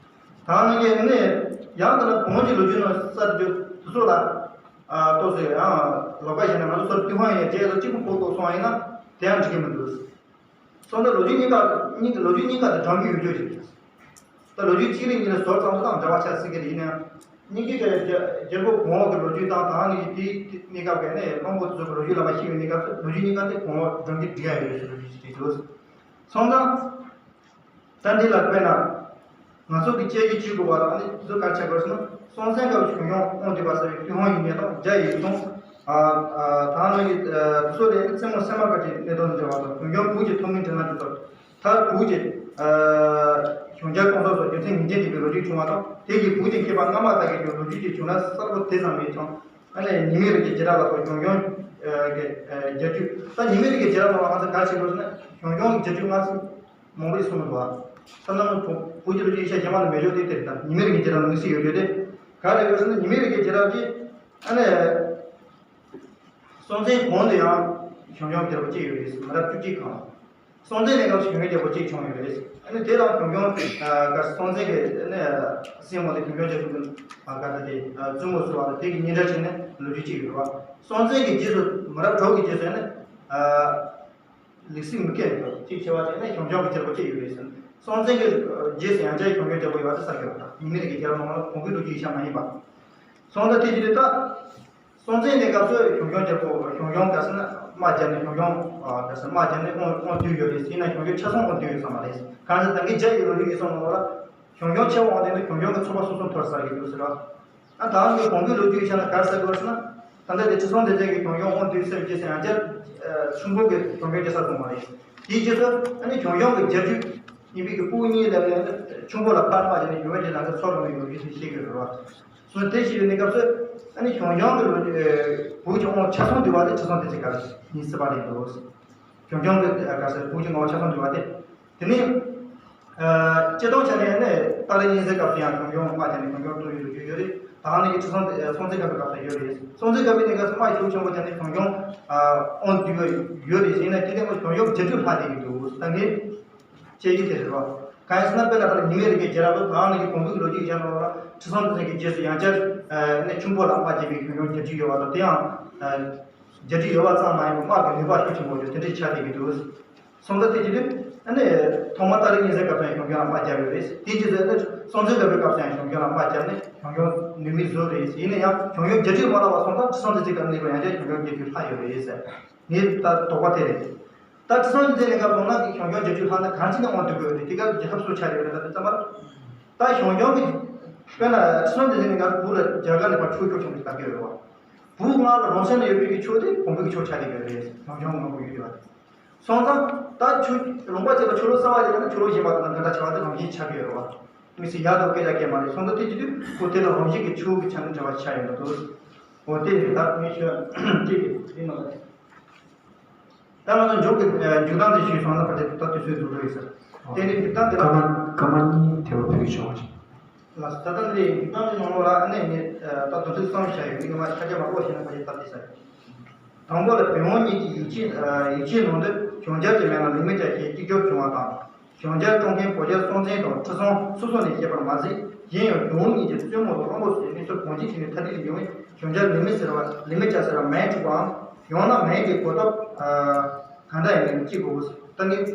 ད་ནི་ངས་ནི་ཡང་ད་ལྟ་བོན་གྱི་ལོ་རྒྱུས་ནང་གསར་བརྗོད་དེ་ཚོ་ལ་ཨ་ཏོག་ཙམ་ཡང་ལོགས་ཀ་བྱས་ན་ང་ཚོ་སོར་ཏུན་ཧོང་ཡིན་རྗེས་སུ་གཅིག་པུ་ཕོག་ཐུག་སོང་བ་ཡིན་ན་དེ་ཡང་འགྲིག་གི་མི་འདུག་སོང་ཙང་ལོ་རྒྱུས་གཉིས་ཀ་གཉིས་ཀ་ལོ་རྒྱུས་གཉིས་ཀ་དང་སྦྱང་རྒྱུ་ཡོད་རྒྱུ་ཞིག་རེད། ད་ལོ་རྒྱུས་གཅིག་རེ་གཉིས་རེ་ཟུར་ཙམ་དུ་དང་འདྲ་བ་ཆགས་སྲིད་ཀྱི་རེད། ཡིན་ན་ཡང་སྙིང་རྗེ་ཆེ་རྒྱལ་པོ་གོང་འོག་གི་ལོ་རྒྱུས་དང་ད་ནི་དེའི་གནས་སྐབས་ཀྱི་ནས་བློན་པོ་ཚོ་གི་ལོ་རྒྱུས་ལ་མ་ཤེས་པའི་གནས་སྐབས་སུ་ལོ་རྒྱུས་གཉིས་ཀ་དེ་གོང་འོག་སྦྱང་རྒྱུ་འགྲིག་ཡ་ཡོད་ཟེར་ལོ་རྒྱུས་ཅིག་རེད་འདུག་སོང་ཙང་། ད་འདི་ལ་དཔེར་ན། ང་ཚོ་གི་དཔྱད་ཀྱི་བྱེད་དགོས་པ་དང་ནི་དེ་ཚོ་ག་རེ་བྱ་དགོས་ཟེར་ན། སྲོང་བཙན་སྐབས་ཞང་ཞུང་དབང་བསྡུས་པ་ཟེར་བའི་ཏུན་ཧོང་ཡིག་ཉན་དང་རྒྱ་ཡིག་དང་། ཨ་ཨ་ད་ནི་དེ་ཚོ་ལས་བཙུན་མོ་སྲས་མོ་སྐབས་ཀྱི་གནད་དོན་འབྲེལ་བ་དང་ཞང་ཞུང་བོད་ཀྱི་ཐུན་མིན་འབྲེལ་ལམ་གྱི་ཐོག་མཐར་བོད་ཀྱི་ཨ་ཞང་རྒྱ་སྐོང་ཚོགས་སོགས་རྒྱུ་མཚན་ངེས་ཅན་ལྡན་པའི་ལོ་རྒྱུས་བྱུང་བ་དང་དེ་ཡིས་བོད་ཀྱི་མཁས་པ་སྔ་མ་དག་གི་ལོ་རྒྱུས་ཀྱི་བྱུང་རབས་གསལ་པོ་དེ་ཙམ་མེད་ཀྱང་། ཨ་ནི་ཉི་མའི་རིགས་ཀྱི་རྒྱལ་རབས་ལ་སོགས་ཞང་ཞུང་གི་རྒྱལ་རྒྱུད། ད་ཉི་མའི་རིགས་ཀྱི་རྒྱལ་རབས་ལ་ང་ཚོ་ག་རེ་བྱེད་དགོས་ཟེར་ན་ཞང་ཞུང་གི་རྒྱལ་རྒྱུད་སྔ་ཕྱི་མང་པོ་ཞིག་གསུངས་འདུག་ད་ནང་བོད་ཀྱི་ལོ་རྒྱུས་ཡིག་ཆ་རྗེས་མ་ལ་མེད་ཆོག་དེ་དེར་ད་ཉི་མའི་རིགས་ཀྱི་རྒྱལ་རབས་ལ་དམིགས་བསལ་ཡོད་རྒྱུ་དེ་ག་རེ་ཡོད་ཟེར་ན་ཉི་མའི་རིགས་ཀྱི་རྒྱལ་རབས་ཀྱི་ཨ་ནི། སྲོང་བཙན་གོང་དུ་ཡང་ཞང་ཞུང་རྒྱལ་པོ་གཅིག་ཡོད་རེད། མི་རབས་བཅུ་གཅིག་གམ། སྲོང་བཙན་གནས་སྐབས་སུ་ཞང་ཞུང་རྒྱལ་པོ་གཅིག་བྱུང་ཡོད་རེད། ཨ་ནི་དེ་དང་ཞང་ཞུང་ག་སྲོང་བཙན་གྱི་ནས་སྲས་མོ་དེ་ཞང་ཞུང་རྒྱལ་པོ་གི་ག་ད་དེ་བཙུན་མོ་བཟོ་བ་དང་དེ་གི་གཉེན་འབྲེལ་བྱས་ནས་ལོ་རྒྱུས་གཅིག་ཡོད་རེད་བ། སྲོང་བཙན་གྱི་རྗེས་སུ་མི་རབས་དྲུག་གི་རྗེས་སུ་ནས། ལེགས་སྲིད་མི་སྐད་འདུག་གཅིག་བྱས་པ་བྱས་ན་ཞང་ཞུང་གི་རྒྱལ་པོ་གཅིག་ཡོད་རེད་ཟེར། སྲོང་བཙན་གྱི་རྗེས་སུ་ཡང་བསྐྱར་ཞང་ཞུང་རྒྱལ་པོ་ཡོད་པ་དེ་གསལ་གྱི་ཡོད་པ་དང་ཉི་མའི་རིགས་ཀྱི་རྒྱལ་པོ་ནང་ལ་གོང་གི་ལོ་རྒྱུས་ཡིག་ཆ་མ་ཡིན་པ། སོང་ཙང་དེ་ཅི་རེད་ད། སྲོང་བཙན་གནས་སྐབས་སུ་ཞང་ཞུང་རྒྱལ་པོ་ཞང་ཞུང་ག་ཟེར་ན་དམག་རྒྱབ་ནས་ཞང་ཞུང་ག་ཟེར་དམག་རྒྱབ་ནས་དབང་དབང་བསྡུས་ཡོད་རེད་ཟེར་ན་ཞང་ཞུང་ཆ་ཚང་དབང་བསྡུས་ཡོད་ས་མ་རེད། གང་ཟེར་ད་གིན་རྒྱ་ཡི་ལོ་རྒྱུས་ཡིག་ཚང་ནང་ལ་ཞང་ཞུང་ཆེ་བ་དབང་བསྡུས་ནས་ཞང་ཞུང་གི་ཚོ་པ་སོ་སོ་འཐོར་ཚར་གྱི་འདུག་ཟེར་བ། ཨ་ད་ང་ཚོ་གོང་གི་ལོ་རྒྱུས་ཆ་ན་ག་རེ་ཟེར་དགོས་ཟེར་ན། ད་ལྟ་དེ་ཁྲི་སྲོང་ལྡེ་བཙན་གྱིས་ཞང་ཞུང་དབང་བསྡུས་ཟེར་བའི་རྗེས་སུ་ཡང་བསྐྱར་ཆུང་ཕུ་གིས་ཞང་ཞུང་རྒྱལ་ས་བཟུང་བ་རེད། དེའི་རྗེས་སུ་ཨ་ནི་ཞང་ཞུང་གི་རྒྱལ་རྒྱུད་ཡིན་པའི་གི་སྤུ་གུ་གཉིས་སླེབས་ནས་ཆུང་ཕུ་ལ་ཕར་དམག་བྱས་ནས་ཞང་ཞུང་གི་ནང་གི་ཚོར་རུང་བའི་ལོ་རྒྱུས་དེ་བཤད་ཀྱི་རེད་བ། སོ་དེ་བཤད་པའི་གནས་སྐབས་སུ་ཨ་ནི་ཞང་ཞུང་གི་ལོ་རྒྱུས་བོད་ཀྱི་དབང་ཆ་ཚང་བསྡུས་པ་དེ་ཁྲི་སྲོང་ལྡེ་བཙན་སྐབས་ཡིན་སྲིད་པ་རེད་འདུག་ཞང་ཞུང་གི་སྐབས་སུ་བོད་ཀྱི་དབང་ཆ་ཚང་བསྡུས་པ་དེ། དེ་ནས། ཨ་སྤྱིར་བཏང་ཆ་ནས་ནི་སྟག་རི་གཉན་གཟིགས་སྐབས་སུ་ཡང་ཞང་ཞུང་དམག་བྱས་ནས་ཞང་ཞུང་བཏུལ་བའི་ལོ་རྒྱུས་ཡོད་རེད། ད་ནི་ཁྲི་སྲོང་ལྡེ་སྲོང་བཙན་སྒམ་པོའི་སྐབས་སུ་ཡོད་རེད། སྲོང་བཙན་སྒམ་པོའི་གནས་སྐབས་སུ་དམག་ཤུགས་ཆེན་པོ་བྱས་ནས་ཞང་ཞུང་ཨ་དབང་བསྡུས་པ་ཡོད་རེད་ཟེར་ན་དེ་ལྟ་བུ་ཞང་ཞུང་གི་རྒྱལ་རྒྱུད་ལྷག་བསྡད་ཀྱི་འདུག་ད་ངས་དཔྱད་ཀྱི་དེ་རེད་བ། གང་ཡིན་ཟེར་ན་དཔེར་ན་ད་ཉི་མའི་རིགས་ཀྱི་རྒྱལ་རབས་ལ་ད་ནི་གོང་གི་ལོ་རྒྱུས་གཞན་ལ་ཁྲི་སྲོང་ལྡེ་བཙན་གྱི་རྗེས་སུ་ཡང་བསྐྱར་ཨ་ནི་ཆུང་ཕུ་ལ་དམག་རྒྱབ་པའི་ཞང་ཞུང་རྒྱལ་རྒྱུད་ཡོད་པ་དང་དེ་ཡང་ཨ་རྒྱལ་རྒྱུད་ཡོད་པ་ཙམ་མ་ཡིན་པར་དམག་གི་ནུས་པ་ཤུགས་ཆེན་པོ་ཡོད་དེ་འདྲའི་ཆགས་བསྡད་ཀྱི་འདུག་སོང་ཙང་དེ་ཅི་ལོས་ཨ་ནི་ཐོག་མ་སྟག་རི་གཉན་གཟིགས་སྐབས་སུ་ཡང་ཞང་ཞུང་ལ་དམག་བརྒྱབ་ཡོད་རེད། དེ་རྗེས་སུ་ཨ་ནི་སྲོང་བཙན་སྒམ་པོའི་སྐབས་སུ་ཡང་ཞང་ཞུང་ལ་དམག་བརྒྱབ་ནས་ཞང་ཞུང་ནུས་མེད་བཟོས་རེད། ཡིན་ན་ཡང་ཞང་ཞུང་རྒྱལ་རྒྱུད་མ་བརླག་པ་སོང་ཙང་ཁྲི་སྲོང་ལྡེ་བཙན་སྐབས་ནས་ཡང་བསྐྱར་ཞང་ཞུང་རྒྱལ་རྒྱུད་ལྷག་ཡོད་རེད་ཟེར། ངའི་ད་དོགས་པ་དེ་རེད། ད་ཁྲི་སྲོང་ལྡེ་བཙན་གནས་སྐབས་སོང་ན་ཞང་ཞུང་རྒྱལ་རྒྱུད་ལྷག་ན་གང་ཅི་ནས་དབང་བསྡུ་དགོས་རེད། དེ་ག་རྒྱལ་ཁབ་སུ་ཆགས་ཡོད་རེད། ད་དེ་ཙམ་པར་ད་ཞང་ཞུང་གི་དཔེར་ན་ཁྲི་སྲོང་ལྡེ་བཙན་གནས་སྐབས་བོད་ལ་རྒྱ་གར་ནས་ཕར་ཕྱོགས་ཕྱོགས་ཆེན་པོ་ཞིག་དར་གྱི་ཡོད་རེད་བ། བོད་སྔར་ལ་རང་བཞིན་ཡོད་པའི་གི་ཕྱོགས་དེ་བོང་བུ་གི་ཕྱོགས་ཆགས་ཀྱི་ཡོད་རེད། ཞང་ཞུང་མང་པོ་ཡོད་རེད་བ། སོང་ཙང་ད་ཆུ་ལུང་པ་གཅིག་ལ་ཆུ་ལོག་གསར་བ་ཡིན་ན་ཆུ་ལོག་གཞན་པ་དང་འདྲ་འདྲ་ཆགས་པ་དེ་རང་བཞིན་ཆགས་ཀྱི་ཡོད་རེད་བ། དམིགས་བསལ་ཡག་དང་སྐད་ཆ་སྐད་མ་རེད། སོང་ཙང་དེ་བྱེད་དུས་ཁོ་དེ་དང་རང་བཞིན་གྱི་ཆུ་གི་ཆ་ནས་འབྲེལ་བ་ཆགས་ཡོད་མ་འདུག་འོ་དེ་རེད། ད་ངས་ཤོད་ཅིག་གི་དེ་ནང་ལ། ད་ང་ཚོ་མཇུག་གི་མཇུག་སྟངས་དེ་ཞུས་སོང་ན་ཕལ་ཆེར་ད་དུས་ཚོད་རྫོགས་འགྲོ་ཡིན་ཟེར། དེ་ནས་མཇུག་སྟངས་དེ་ལ། སྐར་མ་སྐར་མ་གཉིས་དེ་བ་ཕུལ་གྱི་ཆོག་ཅིག་ལགས་སོ། ད་ལྟ་འདི་མཇུག་སྟངས་དེ་ནང་ལོགས་ལ་ཨ་ནི་ངས་ད་དོན་ཚན་གསུམ་བཞག་ཡོད། འདི་ངས་མ་ཆ་རྐྱེན་མ་གཏོགས་བྱས་ན་ཕལ་ཆེར་སྟབས་བདེ་ས་རེད། དང་པོ་ལ་བོན་ཝང་གཉིས་ཀྱི་ཡིག་ཆའི་ཡིག་ཆའི་ནང་དུ་ཞང་རྒྱལ་གྱི་མིང་ལ་ལིག་མི་བྱ་ཞེས་གཅིག་གྱུར་བྱུང་བ་དང་། ཞང་རྒྱལ་སྐྱོང་མཁན་བོད་རྒྱལ་སྲོང་བཙན་དང་ཁྲི་སྲོང་སོ་སོ་ནས་བཤད་པར་མ་ཟད། གཞན་ཡང་ཞང་ཝུ་གཉིས་ཀྱི་བཙུན་མོ་དང་བློན་པོ་སོགས་ཀྱི་གནས་ཚུལ་གང་ཅིའི་ཐད་ནས་ཐ་དད་དུ་འབྱུང་བས་ཞང་རྒྱལ་ལིག་མི་ཟེར་བ་ལིག་མི་བྱ་ཟེར་བ་མིང་འཁྲུག་པའམ་ཡང་ན་མིང་གི་གོ་སྟོབས་གང་འདྲ་ཡིན་མིན་གཅིག་གོ་དགོས། ད་ངས་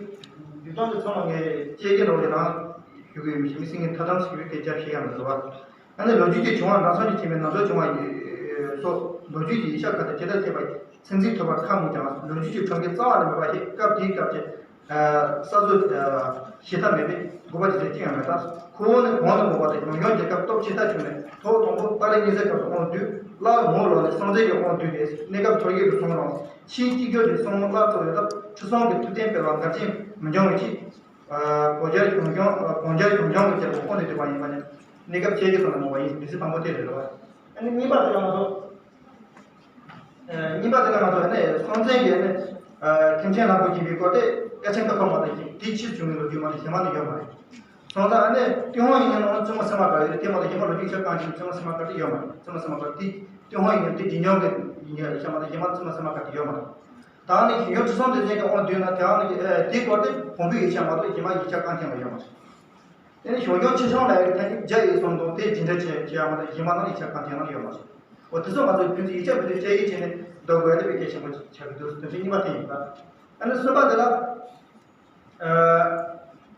འདི་ཙམ་གྱི་ཚང་མ་ངས་སྐྱེས་ཀྱི་རོགས་ཀྱི་རང་ཞུ་གི་ཡོད་མི་ཤེས་མི་སྲིད་ངས་ཐ་དམ་ཞུ་བའི་སྐད་ཆ་བཤད་ཡ་མི་འདུག་བ། ཨ་ནི་ལོ་རྒྱུས་ཀྱི་བྱུང་བ་འདྲ་མཚུངས་ཀྱི་ཆེན་པོའི་ནང་དུ་བྱུང་བ་ཡིན་སོགས་ལོ་རྒྱུས་ཀྱི་ཡིག་ཆ་ཁག་ཏུ་ཇི་ལྟར་བཤད་པ་ཚིག་འཛིན་ཐུབ་པར་ཁག་མོད་ཀྱང་ལོ་རྒྱུས་ཀྱི་ཁྲིམས་འགལ་རྩ་བ་ནས་མེད་པ་ཞིག་སྐབས་དེའི་སྐབས་ཀྱི་ ས་བཟོ་ཞེ་ཐབས་མེད་པས་དགོས་པ་ཇི་སྲིད་ཅི་ཡང་མེད་ལ། ཁོ་བོ་ནི་གོང་དུ་འོག་པ་དང་ཡང་ཡང་རྒྱལ་ཁབ་སྟོབས་ཆེ་ཐག་ཆོད་ནས་ཐོག་དང་པོ་ཏཱ་ལའི་སྙན་གསན་སྐབས་སུ་དབང་བསྡུས། སླར་མོ་ལོག་ནས་སངས་རྒྱས་ཀྱི་དབང་བསྡུས་ཏེ་གནས་སྐབས་མཐོ་རྒྱས་སུ་སོང་རུང་ཕྱིའི་གཅིག་གྱུར་གྱི་བསམ་བློ་སླར་གསོ་ཡོད་སྟབས་ཁྲི་སྲོང་གི་ཐུབ་བསྟན་སྤེལ་བ་འགལ་རྐྱེན་མི་འབྱུང་བའི་ཆེད། གོང་རྒྱལ་གྱི་གུང་གཞུང་གོང་རྒྱལ་གྱི་གུང་གཞུང་གི་རྒྱལ་པོ་དབང་དུ་བསྡུས་པ་ཡིན་པ་ནི་གནས་སྐབས་ཆེ་གེ་སོང་ནས་མོ་བ་ཡིན། དེ་ཚེ་དང་པོ་དེ་རེད་བ། ཨ་ནི་གཉིས་པ་དེ་ལ་མ་གཏོགས། གཉིས་པ་དེ་ལ་ང་ཚོ་ནི་སྲོང་བཙན་གྱིས་ནི་ཐེམ་ཆེན་ལྷ་ཁང་བརྒྱུད་པའི་སྐོར་དེ་སྐད་ཆ་འགའ་ཁོ་མ་གཏོགས་ཀྱི་དེའི་ཕྱིར་བྱུང་བའི་ལོ་རྒྱུས་མ་གཏོགས་གཞན་མ་ནི་ཡོད་མ་རེད། སོང་ཙང་ཨ་ནི་ཏུན་ཧོང་ཡིག་རྙིང་ནང་བཙུན་མོ་སེམས་མ་དཀར་ཡོད་དེ་མ་གཏོགས་གཞན་མ་ལོ་རྒྱུས་ཆ་གང་ཞིག་བཙུན་མོ་སེམས་མ་དཀར་དེ་ཡོད་མ་རེད། བཙུན་མོ་སེམས་མ་དཀར་དེ་ཏུན་ཧོང་ཡིག་རྙིང་དེ་འཇིགས་སྐྱོང་གི་ཡིག་ཆ་མ་གཏོགས་གཞན་མ་བཙུན་མོ་སེམས་མ་དཀར་དེ་ཡོད་མ་རེད། ད་ནི་གཞུང་ཁྲི་སྲོང་ལྡེ་བཙན་གྱི་དབང་བསྡུས་ན་དེའང་ནི་དེའི་སྐོར་དེ་བོན་པོའི་ཡིག་ཆ་མ་གཏོགས་གཞན་མ་ཡིག་ཆ་གང་ཐད་ལ་ཡོད་མ་རེད། དེ་ནི་ཞང་ཞུང་ཆེ་ཆུང་ལབ་ཡག་གི་ཐ་སྙད་རྒྱ་ཡིག་གསུམ་དང་དེ་འདྲ་བྱས་བྱས་ཡག་མ་གཏོགས་གཞན་མ་ནང་ཡིག་ཆ་གང་ཐད་ནང་ཡོད་མ་རེད། འོ་དེ་ཚོ་ང་ཚོ་ཕན་ཚུན་ཡིག་ཆ་ཕན་ཚུན་དཔྱད་ཡིག་བྱས་ནས་འདོགས་དགོས་ཡ་དེ་དཔེ་གལ་ཆེན་པོ་ཆགས་ཀྱི་འདུག་དོན་ཚན་གཉིས་པ་དེ་ཡིན་པ། ཨ་ནི་གསུམ་པ་དེ་ལ།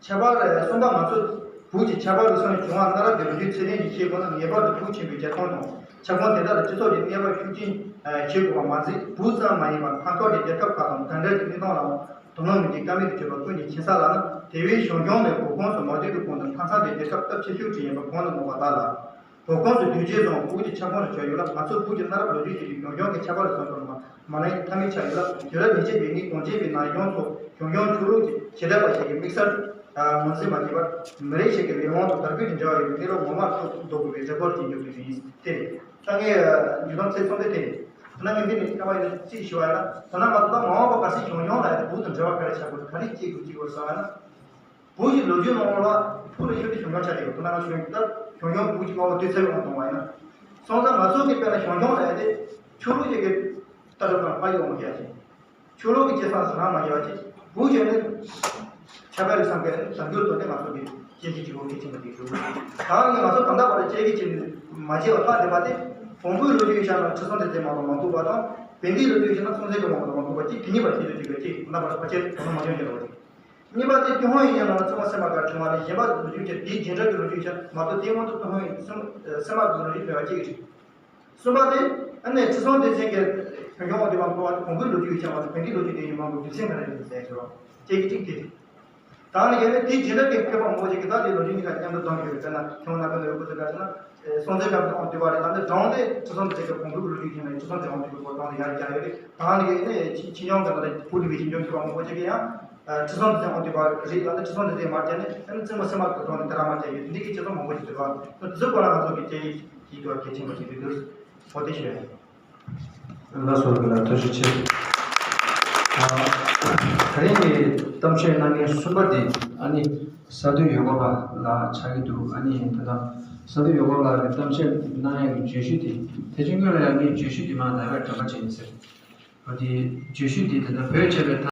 ཁྱད་པར་གསུམ་པ་ང་ཚོ་བོད་ཀྱི་ཁྱད་པར་རིག་གཞུང་བྱུང་བ་གནའ་རབས་ཀྱི་ལོ་རྒྱུས་ཚད་ལྡན་ཞིག་ཤེས་དགོས་ན་ངེས་པར་དུ་ཕུགས་ཆེན་པོའི་རྒྱལ་ཁམས་དང་ཁྱབ་ཁོངས་དེ་དག་ལ་སྤྱི་ཚོགས་ཀྱི་གནས་བབ་ཤུགས་ཆེན་ཤེས་དགོས་པ་མ་ཟད། བོད་ཙམ་མ་ཡིན་པར་མཐའ་འཁོར་གྱི་རྒྱལ་ཁབ་ཁག་དང་འདྲ་འདྲ་གྱི་གནས་སྟངས་ལའང་དོ་སྣང་མི་བྱེད་ཀ་མེད་དུ་གྱུར་པ་ཀུན་གྱིས་མཁྱེན་གསལ་ལགས་ན། དེ་བས་ཞང་ཞུང་ནས་བོད་ཁམས་སུ་མ་བསྡུས་པའི་གོང་དུ་མཐའ་མཚམས་ཀྱི་རྒྱལ་ཁབ་སྟབས་ཆེ་ཤོས་ཅིག་ཡིན་པ་གོང་དུ་སྨོས་པ་ལྟར་ལ། བོད་ཁམས་སུ་བསྡུས་རྗེས་སུའང་བོད་ཀྱི་ཁྱབ་ཁོངས་སུ་གྱུར་ཡོད་ལ། ང་ཚོ་བོད་ཀྱི་གནའ་རབས་ལོ་རྒྱུས་ཀྱི་རིགས་ཞང་ཞུང་གི་ཁྱད་པར་ལ་བཟུང་བར་མ་མ་ལན་ཐབས་མེད་ཆགས་ཡོད་ལ། དུས་རབས་ཉེར་གཅིག་པའི་ནི་གངས་ཅན་པའི་ན་གཞོན་ཚོ་ཞང་ཞུང་ཆོས་ལུགས་ཀྱི་བྱེ་བྲག་པ་ཞིག་གི་དམིགས་བསལ་ངོས་འཛིན་མ་བྱས་པར། མི་རིགས་ཤིག་གི་ལས་དབང་དང་དར་རྒུད་ཀྱི་འབྲེལ་བ་ཡོད་པའི་གནས་ལུགས་ངོ་མ་རྟོགས་འདོད་དགོས་པའི་རེ་སྐུལ་ཅིག་འཇོག་རྒྱུ་ཡིན། དེ་རེད། ད་ངས་མཇུག་དོན་ཚིག་གསུམ་དེ་དེ་རེད། ད་ནང་གི་འདི་ནི་སྐབས་ཡིན་ན་རྩིས་ཞུ་བ་ཡིན་ན། ད་ནང་ང་ཚོ་ད་མ་འོངས་པ་གལ་སྲིད་ཞང་ཞུང་ལ་ཡང་བོད་དང་འབྲེལ་བ་ག་རེ་ཆགས་དགོས། ག་རེ་སྐྱེ་དགོས་ཀྱི་ཡོད་ཟེར་བ་ན། བོད་ཀྱི་ལོ་རྒྱུས་ནང་ལ་ཕུགས་ལ་ཤོད་དུ་ཞང་ཞུང་ཆགས་ཀྱི་ཡོད། ད་ནང་ཞང་ཞུང་ད་ཞང་ཞུང་བོད་ཀྱི་དམག་དཔུང་སྡོད་ས་ཡོང་གཏོང་བ་ཡིན་ན། སོང་ཙང་ང་ཚོ་གི་དཔེར་ན་ཞང་ཞུང་ལ་ཡང་དེ་ཆོས་ལུགས་ཀྱི་གི་ལྟ་གྲུབ་དང་ཕ་ཡོང་མ་རྒྱག་ཅིང་། ཆོས་ལུགས་ཀྱི་སྐྱེ་ས་སུ་རང་མ་རྒྱག་ཅིང་། བོད་ཀྱི་ནི་ཁྱད་པར་རིགས་སམ་གི་དར་རྒྱས་གཏོང་སྟེ་ང་ཚོ་གི་སྐྱེ་གི་གཅིག་པོ་གལ་ཆེན་པོ་ཅིག་འདུག་ད་ནི་ང་ཚོ་ད་ལྟ་བར་སྐྱེ་གི་ཅིག་མ་བྱས་པ་ལྷག་བསྡད་པ་དེ་བོན་པོའི་ལོ་རྒྱུས་ཆ་ནས་ཁྲི་སྲོང་ལྡེ་བཙན་མ་གཏོགས་མ་འདུག་པ་དང་། བན་དེའི་ལོ་རྒྱུས་ཆ་ན་སྲོང་བཙན་སྒམ་པོ་མ་གཏོགས་མ་འདུག་པ་གཅིག་དེ་གཉིས་པ་ཁྱད་ཆོས་ཅིག་ཡོད་ཅིག་ད་ལྟ་བར་ཕལ་ཆེར་དོ་སྣང་མ་བྱུང་ཞེས་རོ། གཉིས་པ་དེ་ཏུན་ཧོང་ཡིག་རྙིང་ནང་ལ་བཙུན་མ་སེམས་པ་དཀར་བྱུང་བ་ལས་གཞན་པ་ལོ་རྒྱུས་ཆ་དེའི་རྒྱུན་འགྲོ་གི་ལོ་རྒྱུས་ཆ་མ་གཏོགས་དེའི་སྔོན་དུ་ཏུན་ཧོང་ཡིག་སེམས་སེམས་པ་གི་ལོ་རྒྱུས་སྤེལ་བ་གཅིག་རེད། གསུམ་པ་དེ་ཨ་ནེ་ཁྲི་སྲོང་ལྡེ་བཙན་གྱི་ཞང་ཞུང་དབང་བསྡུས་པ་འཁོར་བ་དེ་བོན་པོའི་ལོ་རྒྱུས་ཡིག་ཆ་མ་གཏོགས་བོན་གྱི་ལོ་རྒྱུས་དེ་ཡིན་མང་པོ་རྒྱུ་མཚན་ག་རེ་རེད་ཟེར་ཞུ་རོགས། ཁྱེད་ཀྱི་གཅིག་དེ་རེད། ད་ནི་གལ་ཏེ་དེའི་རྗེས་འདྲ་གི་མཁས་པ་མང་པོ་ཞིག་གིས་ད་དེའི་ལོ་རྒྱུས་གཉིས་ཀ་མཉམ་དུ་བསྡོམས་ཡོད་རེད། དཔེར་ན་ཁྱོད་ན་ཀུན་ཏུ་ཡོད་པོ་ཚོ་ག་ཚོད་ན། སྲོང་བཙན་སྒམ་པོ་དབང་བསྡུས་པ་རེད། ད་ནི་དྲང་དེ་ཁྲི་སྲོང་ལྡེ་བཙན་གྱི་བོན་པོའི་ལོ་རྒྱུས་ཡིན་ནའི་ཁྲི་སྲོང་ལྡེ་བཙན་དབང་བསྡུས་པའི་སྐོར་དྲང་དེ་ཡར་བརྒྱབ་ཡོད་རེད། ད་ནི་གལ་ཏེ་ཕྱི་ཕྱི་ཉམས་ཀྱི་ནང་ལ་བོད་རིག་པའི་ཞིབ་འཇུག་མཁས་པ་མང་པོ་ཞིག་གིས་ཡང་ཁྲི་སྲོང་ལྡེ་བཙན་དབང་བསྡུས་པ་རེད། ད་ནི་ཁྲི་སྲོང་ལྡེ་བཙན་མར་བརྒྱབ་ནས་ཨ་ནི་བཙུན་མོ་སེམས་པ་དཀར་དྲང་དེ་དེ་རང་མར་བརྒྱབ་ཡོད། འདི་གི་སྤྱི་ཚོགས་མང་པོ་ཞིག་འདུག་ལ། དེ་ཚོའི་སྐོར་ལ་ང་ཚོ་གི་དཔྱད་ཡིག་ཡིག་ཐོག་གལ་ཆེན་པོ་ཞིག་རེད་འདུག་འོ་དེ་ཞུ་ཡ་ཡིན། ལགས་སོ། རྒན་ལགས་ཐུགས་རྗེ་ཆེ། ཨ། ད་རིང་གི་གཏམ་བཤད་གནང་མཁན་གསུམ་པ་དེ་ཨ་ནི་ས་འདུལ་ཡོ་གོ་པ་ལགས་ཆགས་ཀྱི་འདུག་ཨ་ནི་ད་ལྟ་ས་འདུལ་ཡོ་གོ་པ་ལགས་ཀྱི་གཏམ་བཤད་གནང་ཡག་གི་བརྗོད་གཞི་དེ་ཕལ་ཆེར་སྔོན་ལ་ཡང་ངས་བརྗོད་གཞི་དེ་མར་ལབ་པའི་དྲན་པ་ཅིག་ཡིན་ཟེར། ཨ་དེ་བརྗོད་གཞི་དེ་ད་ལྟ་བོད་ཆད་པའི་མཐའ།